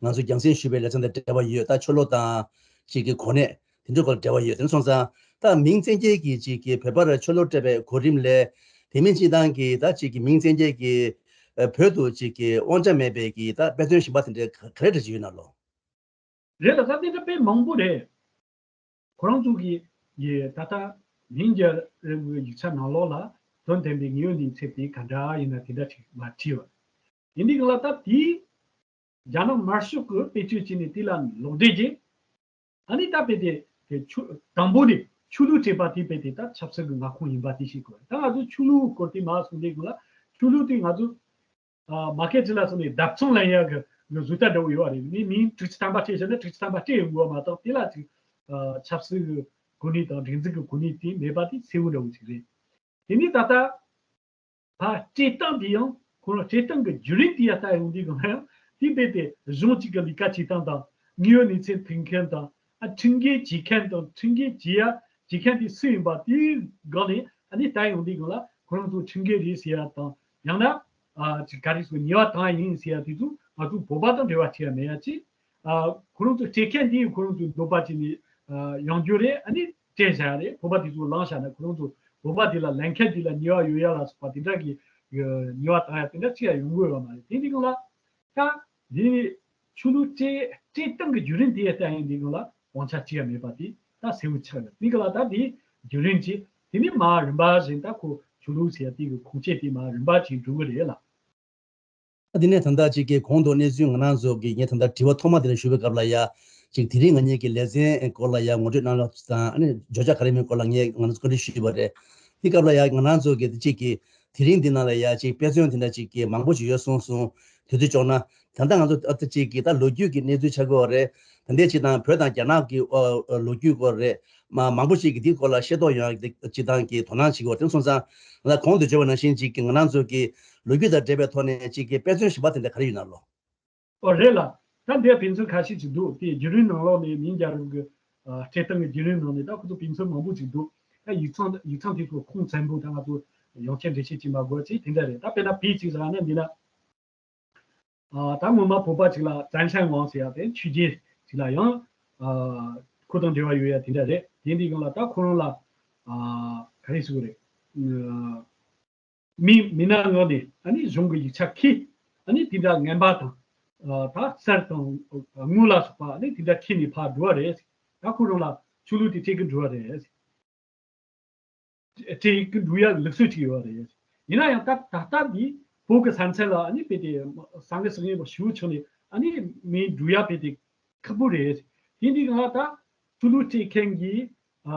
ང་ཚོ་རྒྱང་སྲིང་ཞུས་པའི་ལེ་ཚན་དང་འབྲེལ་བ་ཡོད། ད་ཆོས་ལུགས་དང་ཅིག་གི་གོ་གནས་དེ་འདྲའི་སྐོར་འབྲེལ་བ་ཡོད། དེ་སོང་ཙང་ད་མིང་བཙན་སྐྱེལ་གྱི་ཅིག་གི་བོད་པར་ཆོས་ལུགས་སྤྲད་པའི་གོ་རིམ་ལས། དེ་མིན་སྤྱིར་བཏང་གི་ད་ཅིག་གི་མིང་བཙན་སྐྱེལ་གྱི་ཨ། བོད་དུ་ཅིག་གི་དབང་ཆ་མེད་པའི་གི་ད་དཔེ་མཚོན་གཞན་པ་དེ་འདྲའི་ག་རེ་འདྲ་ཅིག་ཡོད་ན་ལོ། རེད་ལ། ད་དེ་འདྲ་དཔེ་མང་པོ་རེད། ཁོ་རང་ཚོ་གི་ཡི་ད་ལྟ་མིང་རྒྱལ་རབས་ཀྱི་ཡིག་ཆ་ནང་ལོགས་ལ་དོན་ལྡན་པའི་དངོས་ཡོད་གནས་ཚུལ་དེ་ག་འདྲ་ཡིན་ན་དེ་འདྲ་ཅིག་མ་བྲིས་པ། ཡིན་དུས་སྒང་ལ་ད་དེ་རྒྱ་ནག་དམར་ཤོག་གིས་བེད་སྤྱོད་བྱས་ནས་དེ་ལ་ལོག་འགྲེལ་བྱས། ཨ་ནི་ད་དཔེ་དེ་དེ་ཆོས་དང་པོ་ནས་ཆོས་ལུགས་སྤྲད་པ་དེ་དཔེ་དེ་ད་ཆབ་སྲིད་ཀྱི་མངའ་ཁོངས་ཡིན་པ་དེ་ཤེས་དགོས། ད་ང་ཚོ་ཆོས་ལུགས་སྐོར་དེ་མར་གསུངས་དུས་སྒང་ལ། ཆོས་ལུགས་དེ་ང་ཚོ། ཨ། མ་སྐད་ཅིག་ལ་སོང་ནས་བརྡབ་ཚོང་ལེན་ཡག་གི་གི་བཟོ་ལྟ་འདྲ་བོ་ཡོད་རེད། མི་མིང་དྲུག་ཅུ་ཐམ་པ་སྤྲད་བཞག་ན་དྲུག་ཅུ་ཐམ་པ་སྤྲད་ཡོང་དགོས་མ་གཏོགས། དེ་ལ་ཅིག་ཨ། ཆབ་སྲིད་ཀྱི་གོ་གནས་དང་སྒྲིག་འཛུགས་ཀྱི་གོ་གནས་དེ་མེད་པ་དེ་གསལ་བོ་འདྲ་བོ་ཅིག་རེད། དེ་ནས་ད་ལྟ་ཕར་སྤྲད་སྟངས་དེ་ཡང་། ཁོ་རང་སྤྲད་སྟངས་ཀྱི་བརྒྱུད་རིམ་དེ་ཡར་ལྟ་ཡོང་དུས་སྒང་ལ་ཡང་། དེ་རྦད་དེ་གཞུང་གཅིག་གི་ལས་ཀ་བྱེད་སྟངས་དང་། དངོས་ཡོད་གནས་ཚུལ་ཐོན་མཁན་དང་། ཨ། ཁྲིམས་འགལ་བྱེད་མཁན་དང་། ཁྲིམས་འགལ་བྱེད་ཡ་བྱེད་མཁན་དེ་སུ་ཡིན་པ་དེའི་སྒང་ནས། ཨ་ནི་ད་ཡོང་དུས་སྒང་ལ་ཁོ་རང་ཚོ་ཁྲིམས་འགལ་རེད་ཟེར་ཡ་དང་། ཡང་ན། ཨ། ཅིག་ག་རེ་ཟེར། ཉེས་པ་བཏང་ཡ་ཡིན་ཟེར་ཡ་དེ་ཚོ་ང་ཚོ་བོད་པ་དང་འབྲེལ་བ་བྱེད་ཡ་མེད་ཡ་ཅིག་ཨ། ཁོ་རང་ཚོ་སྤྲད་མཁན་དེ་ཁོ་རང་ཚོའི་འདོད་པ་བྱས་ནས། ཨ། ཡང་བསྐྱར་རེད། ཨ་ནི་སྤྲད་བཞག་རེད། བོད་པ་དེ་ཚོ་ལངས་བཞག་ན། ཁོ་རང་ཚོ་བོད་པ་དེ་ལ་ལེན་མཁན་དེ་ལ་ཉེས་པ་ཡོད་ཡ་ལ་སོགས་པ་དེ་འདྲ་གི་ཉེས་པ་བཏང་ཡ་དེ་འདྲ་ཅི་ཡང་ཡོང་གི་ཡོད་མ་རེད། དེ་འདི་སྒང་ལ་ད་འདི་ཆོས་ལུགས་སྤྲད་སྤྲད་སྟངས་ཀྱི་བརྒྱུད་རིམ་དེ་ལྟ་ཡིན་དུས་སྒང་ལ་དབང་ཆ་ཅི་ཡང་མེད་པ་དེ་ད་གསལ་བོ་ཆགས་ཡོད། དེ་སྒང་ལ་ད་དེ་བརྒྱུད་རིམ་གྱི་དེ་ནི་མར་རིམ་པ་བཞིན། ད་ཁོ་ཆོས་ལུགས་ཟེར་ཡ་དེ་གི་ཁུངས་སྐྱེལ་དེ་མར་རིམ་པ་བཞིན་འགྲོ་གི་རེད་ལ། ད་དེ་ནས་ད་ལྟ་ཅིག་གི་གོང་དུ་གནས་ཚུལ་ང་རང་ཚོ་གི། ངས་ད་ལྟ་དྲི་བ་ཐོག་མ་དེ་ལ་ཞུ་བའི་སྐབས་ལ་ཡ། ཅིག་དེ་རིང་ང་གཉིས་ཀྱི་ལེ་ཚན་སྐོར་ལ་ཡ་ངོ་སྤྲོད་གནང་རོགས་དང་། ཨ་ནི་བརྗོད་བྱ་ག་རེ་མིན་སྐོར་ལ་ངས་ང་རང་ཚོ་བཀའ་འདྲི་ཞུས་པ་རེད། དེ་སྐབས་ལ་ཡ་ང་རང་ཚོ་གི་དེ་ཅིག་གི་དེ་རིང་འདི་ནང་ལ་ཡ་ཅིག་དཔེ་མཚོན་དེ་འདྲ་ཅིག་གི་མང་པོ་ཞིག་ཡོད་གསུངས་སོང་། དུས་ཚོད་ལྕོགས་ན། ད་ལྟ་ང་ཚོ་ཨ་ད་ཅིག་གི་ད་ལོ་རྒྱུས་ཀྱི་གནས་ཚུལ་ཆགས་ཀྱི་ཡོད་རེད། ད་ལྟའི་ཅིག་དང་བོད་དང་རྒྱ་ནག་གི་ཨ་ཨ་ལོ་རྒྱུས་སྐོར་རེད། མ་མང་པོ་ཞིག་གིས་འདིའི་སྐོར་ལ་ཤེས་རྟོགས་ཡོང་ཡག་ཅིག་དང་གི་དོ་སྣང་བྱེད་ཀྱི་ཡོད་རེད། དེ་སོང་ཙང་ང་ལ་གོང་དུ་བརྗོད་པ་ནང་བཞིན་ཅིག་གི་ང་རང་ཚོ་གི་ལོ་རྒྱུས་དང་འབྲེལ་བའི་ཐོག་ནས་ཅིག་གི་དཔེ་མཚོན་གཞན་པ་དེ་འདྲ་ག་རེ་ཡོད་ན་ལོ། ཨོ་རེད་ལ། ད་འདིར་དཔེ་མཚོན་ཁ་ཤས་ཅིག་འདུག་དེ་བརྒྱུད་རིམ་ནང་ལོགས་ནས་མིང་རྒྱལ་རབས་ཀྱི་ཨ་སྤྲད་སྟངས་ཀྱི་བརྒྱུད་རིམ་ནང་ནས་ད་ཁོ་ཚོ་དཔེ་མཚོན་མང་པོ་ཅིག་འདུག་ད་ཡིག་ཚང་ཡིག་ཚང་དེ་ཚོ་ཁུངས་བཙན་པོ་ད་ང་ཚོ་ཡོངས་ཁྱབ་འགྲེལ་བཤད་བྱེད་མ་དགོས་པ་ཅིག་དེ་འདྲ་རེད། ད་དཔེར་ན་དཔེ་ཅིག་བཞག་ན་འདི་ན། ཨ་ད་སྔོན་མ་བོད་པ་ཅིག་ལ་ཙན་ཤན་ཝང་ཟེར་ཡ་དེ་ཆོས་རྒྱལ་ཅིག་ལ་ཡང་ཨ་ཁོ་དང་འབྲེལ་བ་ཡོད་ཡ་དེ་འདྲ་རེད། དེ་འདི་སྒང་ལ་ད་ཁོ་རང་ལ་ཨ་ག་རེ་ཟེར་དགོས་རེད། ཨ་མི་མི་སྣ་ངོས་ནས་ཨ་ནི་གཞུང་གི་ཡིག་ཆ་ཁྱེར། ཨ་ནི་དེ་འདྲ་ངན་པ་དང་། ཨ་ད་གསེར་དང་དངུལ་ལ་སོགས་པ་ཨ་ནི་དེ་འདྲ་ཁྱེར་ནས་ཕར་འགྲོ་བ་རེད། ད་ཁོ་རང་ལ་ཆོས་ལུགས་དེ་སྤྲད་གི་འགྲོ་བ་རེད། སྤྲད་གི་འགྲོ་ཡ་ལུགས་སྲོལ་ཅིག་ཡོད་རེད། ཡིན་ན་ཡང་ད་ད་ལྟ་འདི་བོད་ཀྱི་ས་མཚམས་ལ་ཨ་ནི་དཔེ་དེ་སང་གི་སང་གི་ཞུ་ཆོག་ནས་ཨ་ནི་མི་འགྲོ་ཡ་དཔེ་དེ་ཁག་པོ་རེད། དེ་འདི་ང་ད་ཆོས་ལུགས་སྤྲད་མཁན་གྱི་ཨ་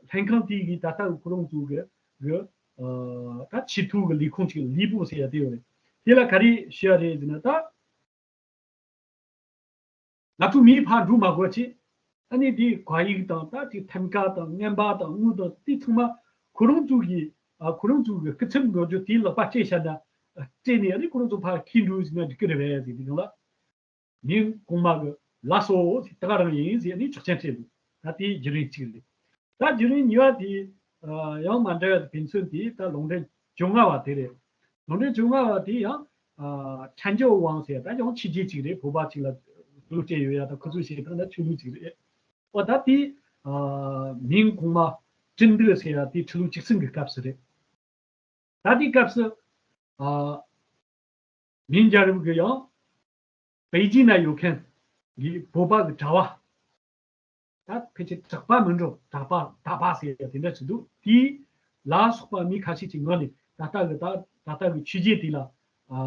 ལྷན་ཁང་དེ་གི་ད་ལྟ་ཁོ་རང་ཚོ་གི་གི་ཨ་ད་ཆེས་མཐོ་གི་ལས་ཁུངས་ཅིག་ལས་པོ་ཟེར་ཡ་དེ་ཡོད་རེད། དེ་ལ་ག་རེ་ཞུ་ཡ་རེད་ཟེར་ན། ད་ང་ཚོ་མིའི་ཕར་འགྲོ་མ་དགོས་ཆེད། ཨ་ནི་དེའི་བཀའ་ཡིག་དང་། ད་དེ་ཐེམ་ཀ་དང་། རྔན་པ་དང་། དངུལ་དང་། དེ་ཚང་མ་ཁོ་རང་ཚོ་གི་ཨ་ཁོ་རང་ཚོ་གི་སྐུ་ཚབ་འགོ་རྒྱུ་དེའི་ལག་པ་སྤྲད་བཞག་ན། ཨ་སྤྲད་ནས་ཨ་ནི་ཁོ་རང་ཚོ་ཕར་འཁྱེར་འགྲོ་ཟེར་ན་འགྲིག་གི་རེད་པས་ཟེར་དུས་སྒང་ལ། མིང་གོང་མ་གི་ལགས་སོ་ཟེར། ད་ག་རང་ཡིན་ཟེར་ཨ་ནི་ཆོག་མཆན་སྤྲད་འདུག་ད་དེའི་བརྒྱུད་རིམ་གཅིག་རེད། ད་བརྒྱུད་རིམ་གཉིས་པ་དེ་ཨ་ཡང་མ་འདྲ་བའི་དཔེ་མཚོན་དེ་ད་ལུང་འདྲེན་བཅོ་ལྔ་པ་དེ་རེད། ལུང་འདྲེན་བཅོ་ལྔ་པ་དེ་ཡང་ཨ་ཁྲན་ཅོ་ཝང་ཟེར། ད་ཡང་ཕྱི་རྒྱལ་ཅིག་རེད། བོད་པ་ཅིག་ལ་ཆོས་ལུགས་སྤྲད་ཡོད་ཡ། ད་ཁོ་ཚོས་བཤད་སྟངས་ད་ཆོས་ལུགས་ཅིག་རེད། འོ་ད་དེ་ཨ་མིང་གོང་མ་ཀྲིན་ཏི་ཟེར་ཡ་དེ་ཁྲི་ལོ་བཅུ་གསུམ་གྱི་སྐབས་སུ་རེད། ད་དེའི་སྐབས་སུ་ཨ་མིང་རྒྱལ་རབས་ཀྱི་ཡང་པེ་ཅིན་ན་ཡོད་མཁན་གྱི་བོད་པ་གི་གྲྭ་བ། ད་ཕལ་ཆེར་གྲགས་པ་མིན་འགྲོ། གྲགས་པ་གྲགས་པ་ཟེར་ཡ་དེ་འདྲ་ཞིག་འདུག་དེ་ལ་སོགས་པ་མི་ཁ་ཤས་ཀྱི་ངོས་ནས་ད་ལྟ་གི་ད་ད་ལྟ་གི་ཆོས་རྒྱལ་དེ་ལ་ཨ་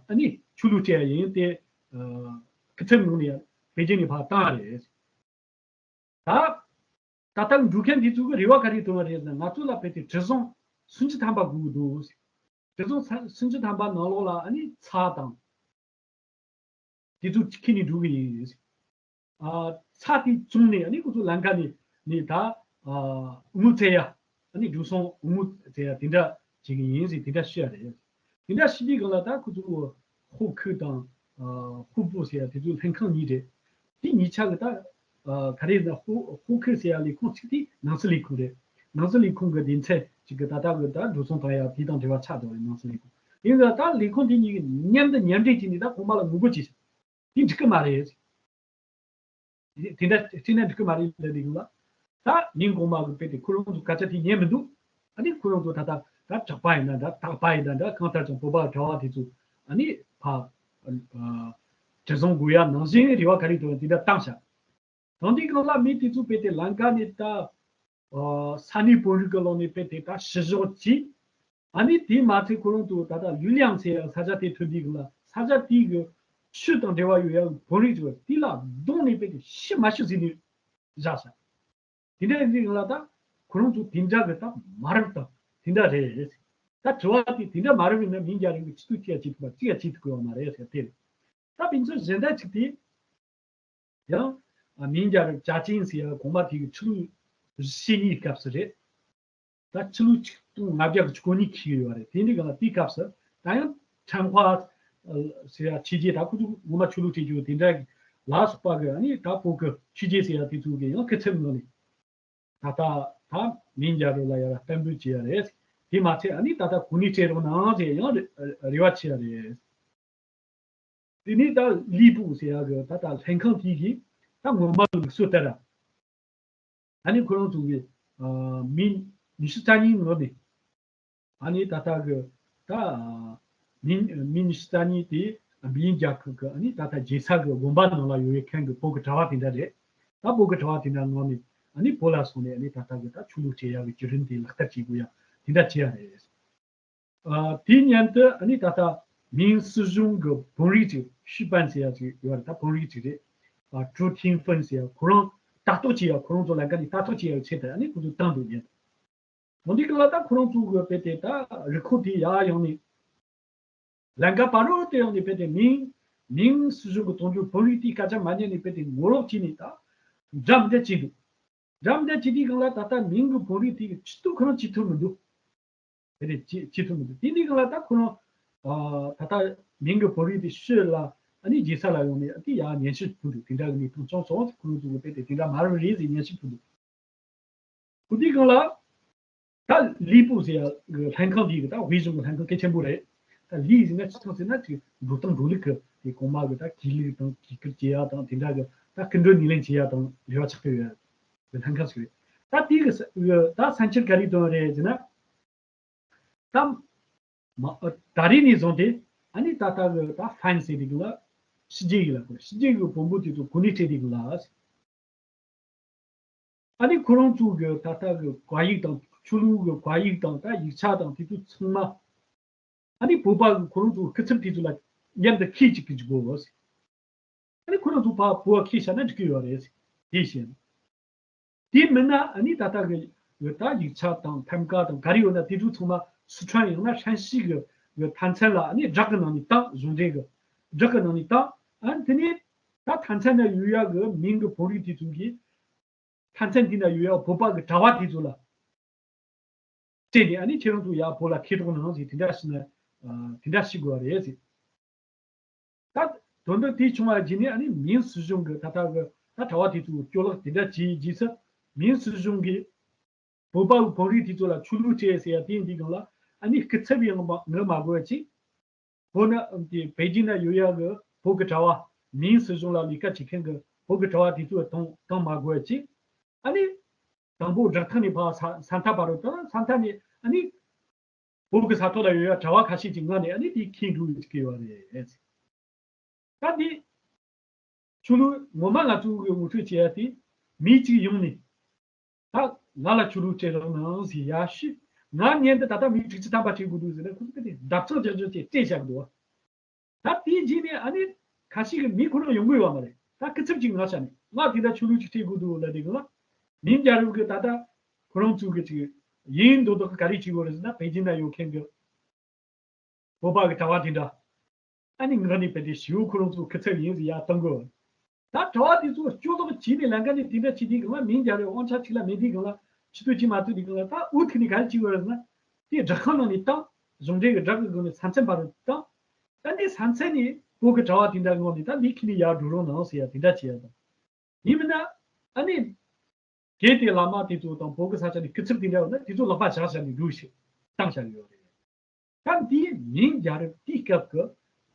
ཨ་ནི་ཆོས་ལུགས་སྤྲད་ཡ་ཡིན་ཏེ། སྐུ་ཚབ་ངོས་ནས་པེ་ཅིན་ནས་ཕར་བཏང་བ་རེད། ད་ད་ལྟ་འགྲོ་མཁན་འདི་ཚོ་གི་རེ་བ་ག་རེ་བཏོན་པ་རེད་ཟེར་ན། ང་ཚོ་ལ་དཔེ་དེ་གྲུ་གཟིངས་སུམ་ཅུ་ཐམ་པ་དགོས་ཀྱི་འདུག། གྲུ་གཟིངས་སུམ་ཅུ་ཐམ་པ་ནང་ལོགས་ལ་ཨ་ནི་ཚྭ་དང་དེ་ཚོ་ཁྱེར་ནས་འགྲོ་གི་ཡིན། ཨ། ཚྭ་དེ་བཙོངས་ནས་ཨ་ནི་ཁོ་ཚོ་ལམ་ཁ་ནས་ནས་ད་ཨ་དངུལ་བཙལ་ཡ། ཨ་ནི་འགྲོ་སོང་དངུལ་བཙལ་ཡ་དེ་འདྲ་བྱེད་ཀྱི་ཡིན་ཟེར་དེ་འདྲ་ཤོད་ཡ་རེད། དེ་འདྲ་ཤོད་དུས་སྒང་ལ་ད་ཁོ་ཚོ་ཧོ་ཁི་དང་ཨ་ཧུ་པུ་ཟེར་ཡ་དེ་ཚོ་ལྷན་ཁང་གཉིས་རེད། དེ་གཉིས་ཆ་གི་ད་ཨ་ག་རེ་ཟེར་ན། ཧོ་ཧོ་ཁི་ཟེར་ཡ་ལས་ཁུངས་གཅིག་དེ་ནང་སྲིད་ལས་ཁུངས་རེད། ནང་སྲིད་ལས་ཁུངས་ཀྱི་སྡེ་ཚན་གཅིག་གི་ད་ལྟ་གི་ད་འགྲོ་སོང་བཏང་ཡ་དེ་དང་འབྲེལ་བ་ཆགས་འདུག་རེད། ནང་སྲིད་ལས་ཁུངས་ཡིན་ཙང་ད་ལས་ཁུངས་དེ་གཉིས་ཀྱི་མཉམ་དུ་མཉམ་འབྲེལ་བྱས་ནས་ད་གོང་མ་ལ་ངོ་རྒོལ་བྱས་ཤག། དེ་འགྲིག་གི་མ་རེད། དེ་འདྲ་བྱས་ན་འགྲིག་གི་མ་རེད་ལབ་དུས་ལ། ད་མིང་གོང་མ་གི་དཔེ་དེ་ཁོ་རང་ཚོ་སྐད་ཆ་དེ་ཉན་མི་འདུག། ཨ་ནི་ཁོ་རང་ཚོ་ད་ལྟ་ད་གྲྭ་པ་ཡིན་ན་འདྲ། དག་པ་ཡིན་ན་འདྲ། གང་ལྟར་ཀྱང་བོད་པ་གྲྭ་བ་དེ་ཚོ་ཨ་ནི་ཕ་གྲུ་གཟིངས་དགོས་ཡ་ནང་བཞིན་རེ་བ་ག་རེ་བཏོན་དེ་འདྲ་བཏང་ཤག། དང་དེའི་སྒང་ལ་མི་དེ་ཚོ་དཔེ་དེ་ལམ་ཁ་ནས་ད་ཨ་ས་གནས་བོད་རིགས་ཀྱི་ལོག་ནས་དཔེ་དེ་ད་ཕྱི་བཞག་བྱས། ཨ་ནི་དེ་མ་ཚད་ཁོ་རང་ཚོ་ད་ལྟ་ལུའུ་ལིའང་ཟེར་ཡ་ས་ཆ་དེ་ཐོན་དུས་སྒང་ལ། ས་ཆ་དེའི་གི་ཆོས་དང་འབྲེལ་བ་ཡོད་ཡ་བོད་རིགས་ཚོ་དེ་ལ་རྡུང་ནས་དཔེ་དེ་ཤི་མ་ཤི་ཟེར་ནས་བཞག་ཤག། དེ་འདྲ་ཡིན་དུས་སྒང་ལ་ད་ཁོ་རང་ཚོ་དེ་འདྲ་གི་ད་མ་རབས་དང་དེ་འདྲ་རེད། ད་དྲི་བ་དེ་དེ་འདྲ་མ་རབས་ཡིན་ན་མིང་རྒྱག་རིང་གི་ཆེད་དུ་ཅི་ཡ་བྱེད་ཐུབ་པ། ཅི་ཡ་བྱེད་ཐུབ་ཀྱི་ཡོད་མ་རེད་ཟེར་དེ་རེད། ད་དཔེ་མཚོན་གཞན་དག་ཅིག་དེ། ཡང་མིང་རྒྱལ་རབས་ཅཱ་ཅིན་ཟེར་ཡ་གོང་མ་དེ་གི་ཆོས་ལུགས་བཤད་ཉིན་སྐབས་སུ་རེད། ད་ཆོས་ལུགས་ཆིག་སྟོང་ལྔ་བརྒྱ་གི་གོ་གཉིས་འཁེལ་ཡོད་པ་རེད། དེ་འདྲའི་སྒང་ལ་དེའི་སྐབས་སུ་ད་ཡང་ཁྲན་ཧྭ་ཟེར་ཡ་ཆོས་རྗེ། ད་ཁོ་ཚོ་ངོ་མ་ཆོས་ལུགས་སྤྲད་རྒྱུ་དེ་འདྲ་ལ་སོགས་པ་གི་ཨ་ནི་ད་བོད་གི་ཆོས་རྗེ་ཟེར་ཡ་དེ་ཚོ་གི་ཡང་སྐུ་ཚབ་ངོས་ནས་ད་ལྟ་ད་མིང་རྒྱལ་རབས་ལ་ཡ་ལ་གཏན་འབེབས་བྱས་ཡ་རེད། དེ་མ་ཚད་ཨ་ནི་ད་ལྟ་གོ་གནས་སྤྲད་རོགས་གནང་ཟེར་ཡང་རེ་རེ་བ་བྱས་ཡ་རེད། དེ་ནས་ད་ལི་པུ་ཟེར་ཡ་གི་ད་ལྟ་ལྷན་ཁང་དེ་གིས་ད་ངོ་མ་ལུགས་སྲོལ་ལྟར་ཨ་ནི་ཁོ་རང་ཚོ་གི་ཨ་མི་ཉི་ཤུ་རྩ་གཉིས་ནང་ནས་ཨ་ནི་ད་ལྟ་གི་ད་མི་མི་ཉི་ཤུ་རྩ་གཉིས་དེ་བི་ཡིན་རྒྱལ་ཁབ་གི་ཨ་ནི་ད་ལྟ་རྒྱལ་ས་གི་དགོན་པ་ནང་ལ་ཡོད་ཡོད་མཁན་གི་བོད་གི་གྲྭ་བ་དེ་འདྲ་རེད། ད་བོད་གི་གྲྭ་བ་དེ་འདྲ་ནང་ནས་ཨ་ནི་བོད་ལ་སོང་ནས་ཨ་ནི་ད་ལྟ་གི་ད་ཆོས་ལུགས་སྤྲད་ཡ་གི་བརྒྱུད་རིམ་དེ་ལག་བསྟར་བྱེད་དགོས་ཡ་དེ་འདྲ་བྱས་ཡ་རེད། ཨ། དེའི་མཉམ་དུ་ཨ་ནི་ད་ལྟ་མིང་སྲིད་གཞུང་གི་བོད་རིགས་ཀྱི་ཤུས་པན་ཟེར་ཡ་ཅིག་ཡོད་རེད། ད་བོད་རིགས་ཅིག་རེད། ཨ། ཀྲུའུ་ཐིང་ཧྥུན་ཟེར་ཡ་ཁོ་རང་ལྟ་རྟོག་བྱེད་ཡ། ཁོ་རང་ཚོ་ལ་དགའ་ནས་ལྟ་རྟོག་བྱེད་ཡ་ཆེད་དུ་ཨ་ནི་ཁོ་ཚོ་བཏང་འདུག་ཡིན། འོན་ཏེ་ག་ལ་ད་ཁོ་རང་ཚོ་གི་དཔེ་དེ་ད་རུ་ཁག་དེ་ཡར་ཡོང་ནས་ལམ་ཁ་བར་རོ་དེ་ཡོང་ནས་དཔེ་དེ་མིང་མིང་སྲིད་གཞུང་གི་དོན་དུ་བོད་རིགས་དེའི་སྐད་ཆ་མ་ཉན་ནས་དཔེ་དེ་ངོ་ལོག་བྱས་ནས་ད་འདྲ་མི་འདྲ་བྱས་འདུག། འདྲ་མི་འདྲ་བྱེད་དུས་སྒང་ལ་ད་ལྟ་མིང་གི་བོད་རིགས་དེ་གི་ཆེད་དུ་ཁོ་རང་བྱེད་ཐུབ་མི་འདུག། དེ་ནས་བྱེད་བྱེད་ཐུབ་མི་འདུག། དེ་འདི་ག་ལ་ད་ཁོ་རང་ཨ་ད་ལྟ་མིང་གི་བོད་རིགས་དེ་ཤོད་ལ་ཨ་ནི་རྒྱལ་ས་ལ་ཡོང་ནས་ཨ་དེ་ཡ་ཉན་ཞིབ་ཕུལ་འདུག། དེ་འདྲ་གི་གནས་སྟངས་བྱུང་སོང་། ཁོ་རང་ཚོ་གི་དཔེ་དེ་དེ་འདྲ་མ་རབས་རེད་ཟེར་ཉན་ཞིབ་ཕུལ་འདུག། ཁོ་འདི་གང་ལ་ད་ལི་པུ་ཟེར་ཡ་གི་ལྷན་ཁང་འདི་གི་ད་དབུས་གཞུང་གི་ལྷན་ཁང་གལ་ཆེན་པོ་རེད། ད་ལི་ཟེར་ན་ཅི་ཐང་ཟེར་ན་ཅིག་འགྲོ་སྟངས་འགྲོ་ལུགས་གི་དེ་གོང་མ་གི་ད་གུས་ལུགས་དང་གུས་བཀུར་བྱེད་ཡ་དང་དེ་འདྲ་གི་ད་སྐུ་མགྲོན་སྣེ་ལེན་བྱེད་ཡ་དང་རེ་བ་ཆགས་ཀྱི་ཡོད་གི་ལྷན་ཁང་ཞིག་རེད། ད་དེ་གི་ས་ད་ས་འཁྱེར་ག་རེ་བཏོན་རེད་ཟེར་ན། ད་མ་ད་རེས་ནས་བཟུང་སྟེ་ཨ་ནི་ད་ལྟ་གི་ད་ཧྥན་ཟེར་དེ་གི་ལ་ཕྱི་རྒྱལ་ཡིག་ལ་གོ་ཕྱི་རྒྱལ་གི་བོན་པོ་དེ་ཚོ་གོ་གནས་སྤྲད་དེ་གི་ལ། ཨ་ནི་ཁོ་རང་ཚོ་གི་ད་ལྟ་གི་བཀའ་ཡིག་དང་ཆོས་ལུགས་གི་བཀའ་ཡིག་དང་ད་ཡིག་ཆ་དང་དེ་ཚོ་ཚང་མ་ཨ་ནི་བོད་པ་གི་ཁོ་རང་ཚོ་གི་སྐུ་ཚབ་དེ་ཚོ་ལ་མཉམ་དུ་ཁྱེར་ཅིག་གི་འཇུག་གོ། ཨ་ནི་ཁོ་རང་ཚོ་ཕར་བོད་ཁྱེར་བཞག་ན་འགྲིག་གི་ཡོད་རེད། དེ་བཞིན། དེ་མིན་ན་ཨ་ནི་ད་ལྟ་གི་ད་ཡིག་ཆ་དང་ཐམ་ཀ་དང་ག་རེ་ཡོད་ན་དེ་ཚོ་ཚང་མ་སི་ཁྲོན་ཡང་ན་ཧྲན་ཞི་གི་གི་མཐའ་མཚམས་ལ་ཨ་ནི་བསྒྲགས་གི་ནང་ནས་བཏང་། གཞུང་འབྲེལ་གི་བསྒྲགས་གི་ནང་ནས་བཏང་། ཨ་ནི་དེ་ནས་ད་མཐའ་མཚམས་ན་ཡོད་ཡ་གི་མིང་གི་བོད་རིགས་དེ་ཚོ་གིས་མཐའ་མཚམས་དེ་ན་ཡོད་ཡ་བོད་པ་གི་གྲྭ་བ་དེ་ཚོ་ལ་སྤྲད་ནས་ཨ་ནི་ཁྱེད་རང་ཚོ་ཡར་བོད་ལ་ཁྱེར་རོགས་གནང་ཟེར་དེ་འདྲ་ཞིག་ན་ཨ་དེ་འདྲ་ཞིག་དགོས་པ་རེད་ཟེར། ད་དོན་དག་དེ་བྱུང་བ་རྗེས་ནས་ཨ་ནི་མིང་སྲིད་གཞུང་གི་ད་ལྟ་གི་ད་གྲྭ་བ་དེ་ཚོ་སྐྱོ་ལག་དེ་འདྲ་བྱས་རྗེས་སུ་མིང་སྲིད་གཞུང་གིས་བོད་པ་བོད་རིགས་དེ་ཚོ་ལ་ཆོས་ལུགས་སྤྲད་ཟེར་ཡ་དེ་འདི་སྒང་ལ་ཨ་ནི་སྐུ་ཚབ་ཡང་མ་ངོ་མ་དགོས་ཅིག། བོད་ན་དེ་པེ་ཅིན་ན་ཡོད་ཡ་གི་བོད་ཀྱི་གྲྭ་བ་མིང་སྲིད་གཞུང་ལ་ལས་ཀ་བྱེད་མཁན་གི་བོད་ཀྱི་གྲྭ་བ་དེ་ཚོ་བཏང་བཏང་མ་དགོས་ཅིག། ཨ་ནི་དང་པོ་སྦྲག་ཐང་ནས་ཕར་ས་ས་མཐའ་བར་དུ་བཏང་། ས་མཐའ་ནས་ཨ་ནི་བོད་ཀྱི་ས་ཐོག་ལ་ཡོད་ཡ་གྲྭ་བ་ཁ་ཤས་ཀྱི་ངོས་ནས་ཨ་ནི་དེ་ཁྱེར་འགྲོ་ཡོད་ཀྱི་ཡོད་རེད། ད་འདི་ཆོས་ལུགས་ངོ་མ་ང་ཚོ་གི་ངོ་སྤྲོད་བྱེད་ཡ་དེ་མི་གཅིག་ཡོང་ནས་ད་ང་ལ་ཆོས་ལུགས་སྤྲད་རོགས་གནང་ཟེར་ཡ་ཞུས། ང་ཉན་དུ་ད་ལྟ་མི་གཅིག་གཅིག་ཐམ་པ་སྤྲད་དགོས་འདུག་ཟེར་ན་ཁོ་ཚོ་གི་དེ་བརྡབ་གསང་རྒྱག་རྒྱུ་བྱས་སྤྲད་བཞག་འདུག། ད་དེའི་རྗེས་ནས་ཨ་ནི་ ཁ་ཤས་ཀྱི་མི་ཁོ་རང་ཡོང་གི་ཡོད་མ་རེད། ད་སྐུ་ཚབ་ཅིག་ང་ཤ་ནས་ང་དེ་འདྲ་ཆོས་ལུགས་ཅིག་སྤྲད་དགོས་འདུག་ལབ་དེ་གི་ལ། མིང་རྒྱལ་རབས་ཀྱི་ད་ལྟ་ཁོ་རང་ཚོ་གི་ཅིག་ཡིན་མདོག་མདོག་གི་ག་རེ་བྱེད་དགོས་རེད་ཟེར་ན། པེ་ཅིན་ན་ཡོད་མཁན་གྱི་བོད་པ་གི་གྲྭ་བ་དེ་འདྲ། ཨ་ནི་ང་ནི་དཔེ་དེ་ཞི་བོ་ཁོ་རང་ཚོ་སྐུ་ཚབ་ཡིན་ཟེར་ཡ་གཏོང་དགོས། ད་གྲྭ་བ་དེ་ཚོ་སྐྱོ་ལོག་བྱས་ནས་ལམ་ཁ་ནས་དེ་འདྲ་བྱེད་དུས་གང་ལ་མིང་རྒྱལ་རབས་དབང་ཆ་གཅིག་ལ་མེད་དུས་གང་ལ་ཕྱི་ཐུག་བྱེད་མ་ཐུབ་དུས་གང་ལ། ད་འུ་ཐུག་ནས་ག་རེ་བྱེད་དགོས་རེད་ཟེར་ན། དེ་སྦྲག་ཁང་ནང་ནས་བཏང་། གཞུང་འབྲེལ་གྱི་སྦྲག་གི་སྒོ་ནས་ས་མཚམས་བར་དུ་བཏང་། ད་ནི་ས་མཚམས་ནས་བོད་ཀྱི་གྲྭ་བ་དེ་འདྲ་ངོ་ནས་ད་མི་ཁྱེར་ནས་ཡར་འགྲོ་རོགས་གནང་ཟེར་ཡ་དེ་འདྲ་བྱེད་ཡ་དང་། ཡིན་མིན་ན་ཨ་ནི། གལ་ཏེ་བླ་མ་དེ་ཚོ་དང་བོད་ཀྱི་ས་ཆ་ནས་སྐུ་ཚབ་དེ་འདྲ་ཡོད་ན་དེ་ཚོ་ལག་པ་བཞག་བཞག་ནས་འགྲོ་ཞེས་བཏང་བཞག་ཡོད་རེད། ད་འདིའི་མིང་རྒྱལ་རབས་དེའི་སྐབས་ཀྱི་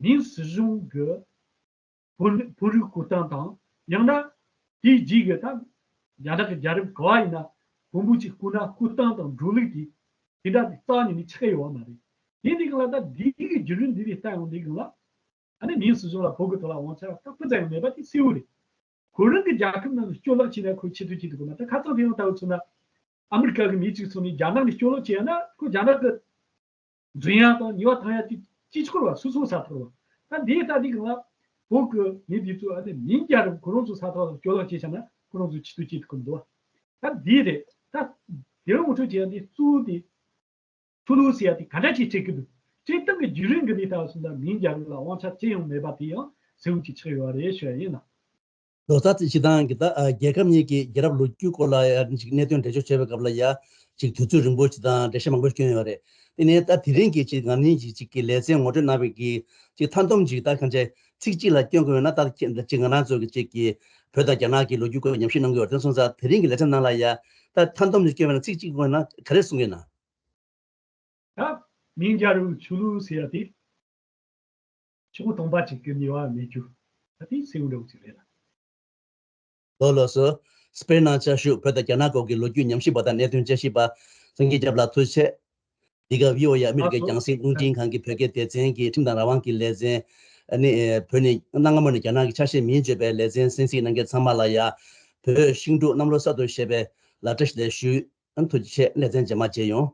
མིང་སྲིད་གཞུང་གི་བོད་བོད་རིགས་བཀོད་སྟངས་དང་། ཡང་ན་དེའི་རྗེས་ཀྱི་ད་རྒྱ་ནག་གི་རྒྱལ་རབས་ག་བ་ཡིན་ན་བོན་པོ་གཅིག་བཀུག་ན་བཀུག་སྟངས་དང་འགྲོ་ལུགས་དེ་དེ་འདྲ་དེ་རྩ་བ་ཉིད་ནས་ཆགས་ཀྱི་ཡོད་མ་རེད། དེ་འདི་གང་ལ་ད་འདི་གི་བརྒྱུད་རིམ་འདི་རིགས་བལྟ་ཡོང་འདི་གང་ལ། ཨ་ནི་མིང་སྲིད་གཞུང་ལ་བོད་ཀྱི་ཐོག་ལ་དབང་ཆ་ད་སྤུ་ཙམ་ཡང་མེད་པ་དེ་གསལ་བོ་རེད། ཁོ་རང་གི་རྒྱལ་ཁབ་ནང་ལ་སྐྱོ་ལག་བྱས་ན་ཁོ་ཆེ་ཐུབ་ཆེ་ཐུབ་གི་མ། ད་ཁ་སང་དེ་རིང་ལྟ་བུ་མཚོན་ན། ཨ་མི་རི་ཀ་གི་མི་གཅིག་ཚོ་ནི་རྒྱ་ནག་ནས་སྐྱོ་ལག་བྱས་ན་ཁོ་རྒྱ་ནག་གི་འཛིན་ཡ་དང་ཉེས་པ་ཐང་ཡ་དེ་ཅི་ཆོག་ར་སོ་སོ་ས་ཐོག་ར། ད་འདི་ལྟ་འདི་གང་ལ་བོད་ཀྱི་མི་འདི་ཚོ་ཨ་ནི་མིང་རྒྱལ་རབས་ཁོ་རང་ཚོ་ས་ཐོག་ལ་སྐྱོ་ལག་བྱས་བྱས་ན་ཁོ་རང་ཚོ་ཆེ་ཐུབ་ཆེ་ཐུབ་གི་མི་འདུག་ད་འདི་རེད། ད་དེ་རིང་ངོ་སྤྲོད་བྱས་ཡ་འདི་གཙོ་བོ་དེ། ཆོས་ལུགས་ཟེར་ཡ་དེ་ག་འདྲ་ཅིག་སྤྲད་ཀྱི་འདུག་སྤྲད་སྟངས་ཀྱི་བརྒྱུད་རིམ་གྱི་ལས་ལྟ་བ་སོང་ཙང་མིང་རྒྱལ་རབས་ལ་དབང་ཆ་ཅི་ཡང་མེད་པ་དེ་ཡང་གསལ་བོ་ཅིག་ཆགས་ཡོད་རེད་ཞུ་ཡ་ཡིན་ལ། ལོ་ཙཱ་ཚེ་ཞེ་སྡང་གིས་ད་ཨ་རྒྱལ་ཁབ་གཉིས་ཀྱི་རྒྱལ་རབས་ལོ་རྒྱུས་སྐོར་ལ་ཡ་ཅིག་གནད་དོན་འགྲེལ་བརྗོད་བྱས་པའི་སྐབས་ལ་ཡ་ཅིག་དུས་ཚོད་རིང་པོ་ཞིག་དང་འགྲེལ་བཤད་མང་པོ་ཞིག་བསྐྱོན་ཡོད་རེད། དེ་ནས་ད་དེ་རིང་གི་ཅིག་ང་ནི་ཅིག་ཅིག་གི་ལེ་ཚན་ངོ་སྤྲོད་གནང་བའི་གི་ཅིག་མཐའ་སྡོམ་ཅིག་ད་གང་ཅི་ཚིག་གཅིག་ལ་སྐྱོན་དགོས་ཡོད་ན། ད་ཅིག་ང་རང་ཚོ་གི་ཅིག་གི་བོད་དང་རྒྱ་ནག་གི་ལོ་རྒྱུས་སྐོར་ཉམས་ཞིབ་གནང་གི་ཡོད་རེད། དེ་སོང་ཙང་དེ་རིང་གི་ལེ་ཚན་ནང་ལ་ཡ་ད་མཐའ་སྡོམ་ཅིག་སྐྱོན་ཡོད་ན། ཚིག་གཅིག་དགོས་ན་ག་རེ་གསུང་གི་ཡིན་ན། ད་མིང་རྒྱལ་རབས་ཆོས་ལུགས་ཟེར་ཡ་དེ་ཆུང་ངུ་སྟོང་པ་གཅིག་གི་ནུས་པ་མེད་རྒྱུ་ད་དེ་གསལ་བོ་འདྲ་བོ་ཅིག་རེད་ལ། ལགས་ལགས་སོ། སྤེར་ན་བཅའ་བཞུགས་བོད་དང་རྒྱ་ནག་སྐོར་གྱི་ལོ་རྒྱུས་ཉམས་ཞིབ་པ་དང་གནད་དོན་དཔྱད་ཞིབ་པ་སངས་རྒྱས་སྐྱབས་ལགས་ཐུགས་རྗེ་ཆེ། འདི་ག་བྷི་ཨོ་ཨེ་ཨ་མི་རི་ཀའི་རྒྱང་སྲིང་རླུང་འཕྲིན་ཁང་གི་བོད་སྐད་སྡེ་ཚན་གྱི་ཁྲིམས་དང་རང་དབང་གི་ལེ་ཚན། ཨ་ནི་བོད་ནས་གནའ་སྔ་མོ་ནས་རྒྱ་ནག་གི་ཆ་ཤས་མིན་བརྗོད་པའི་ལེ་ཚན་གསན་གཟིགས་གནང་མཁན་ཚང་མ་ལ་ཡ། བོད་ཤིང་འབྲུག་གནམ་ལོ་གསར་དུ་བཞད་པའི་ལ་བཀྲ་ཤིས་བདེ་ལེགས་ཞུ། ཨ་ཐུགས་རྗེ་ཆེ། ལེ་ཚན་རྗེས་མ་མཇལ་ཡོང་།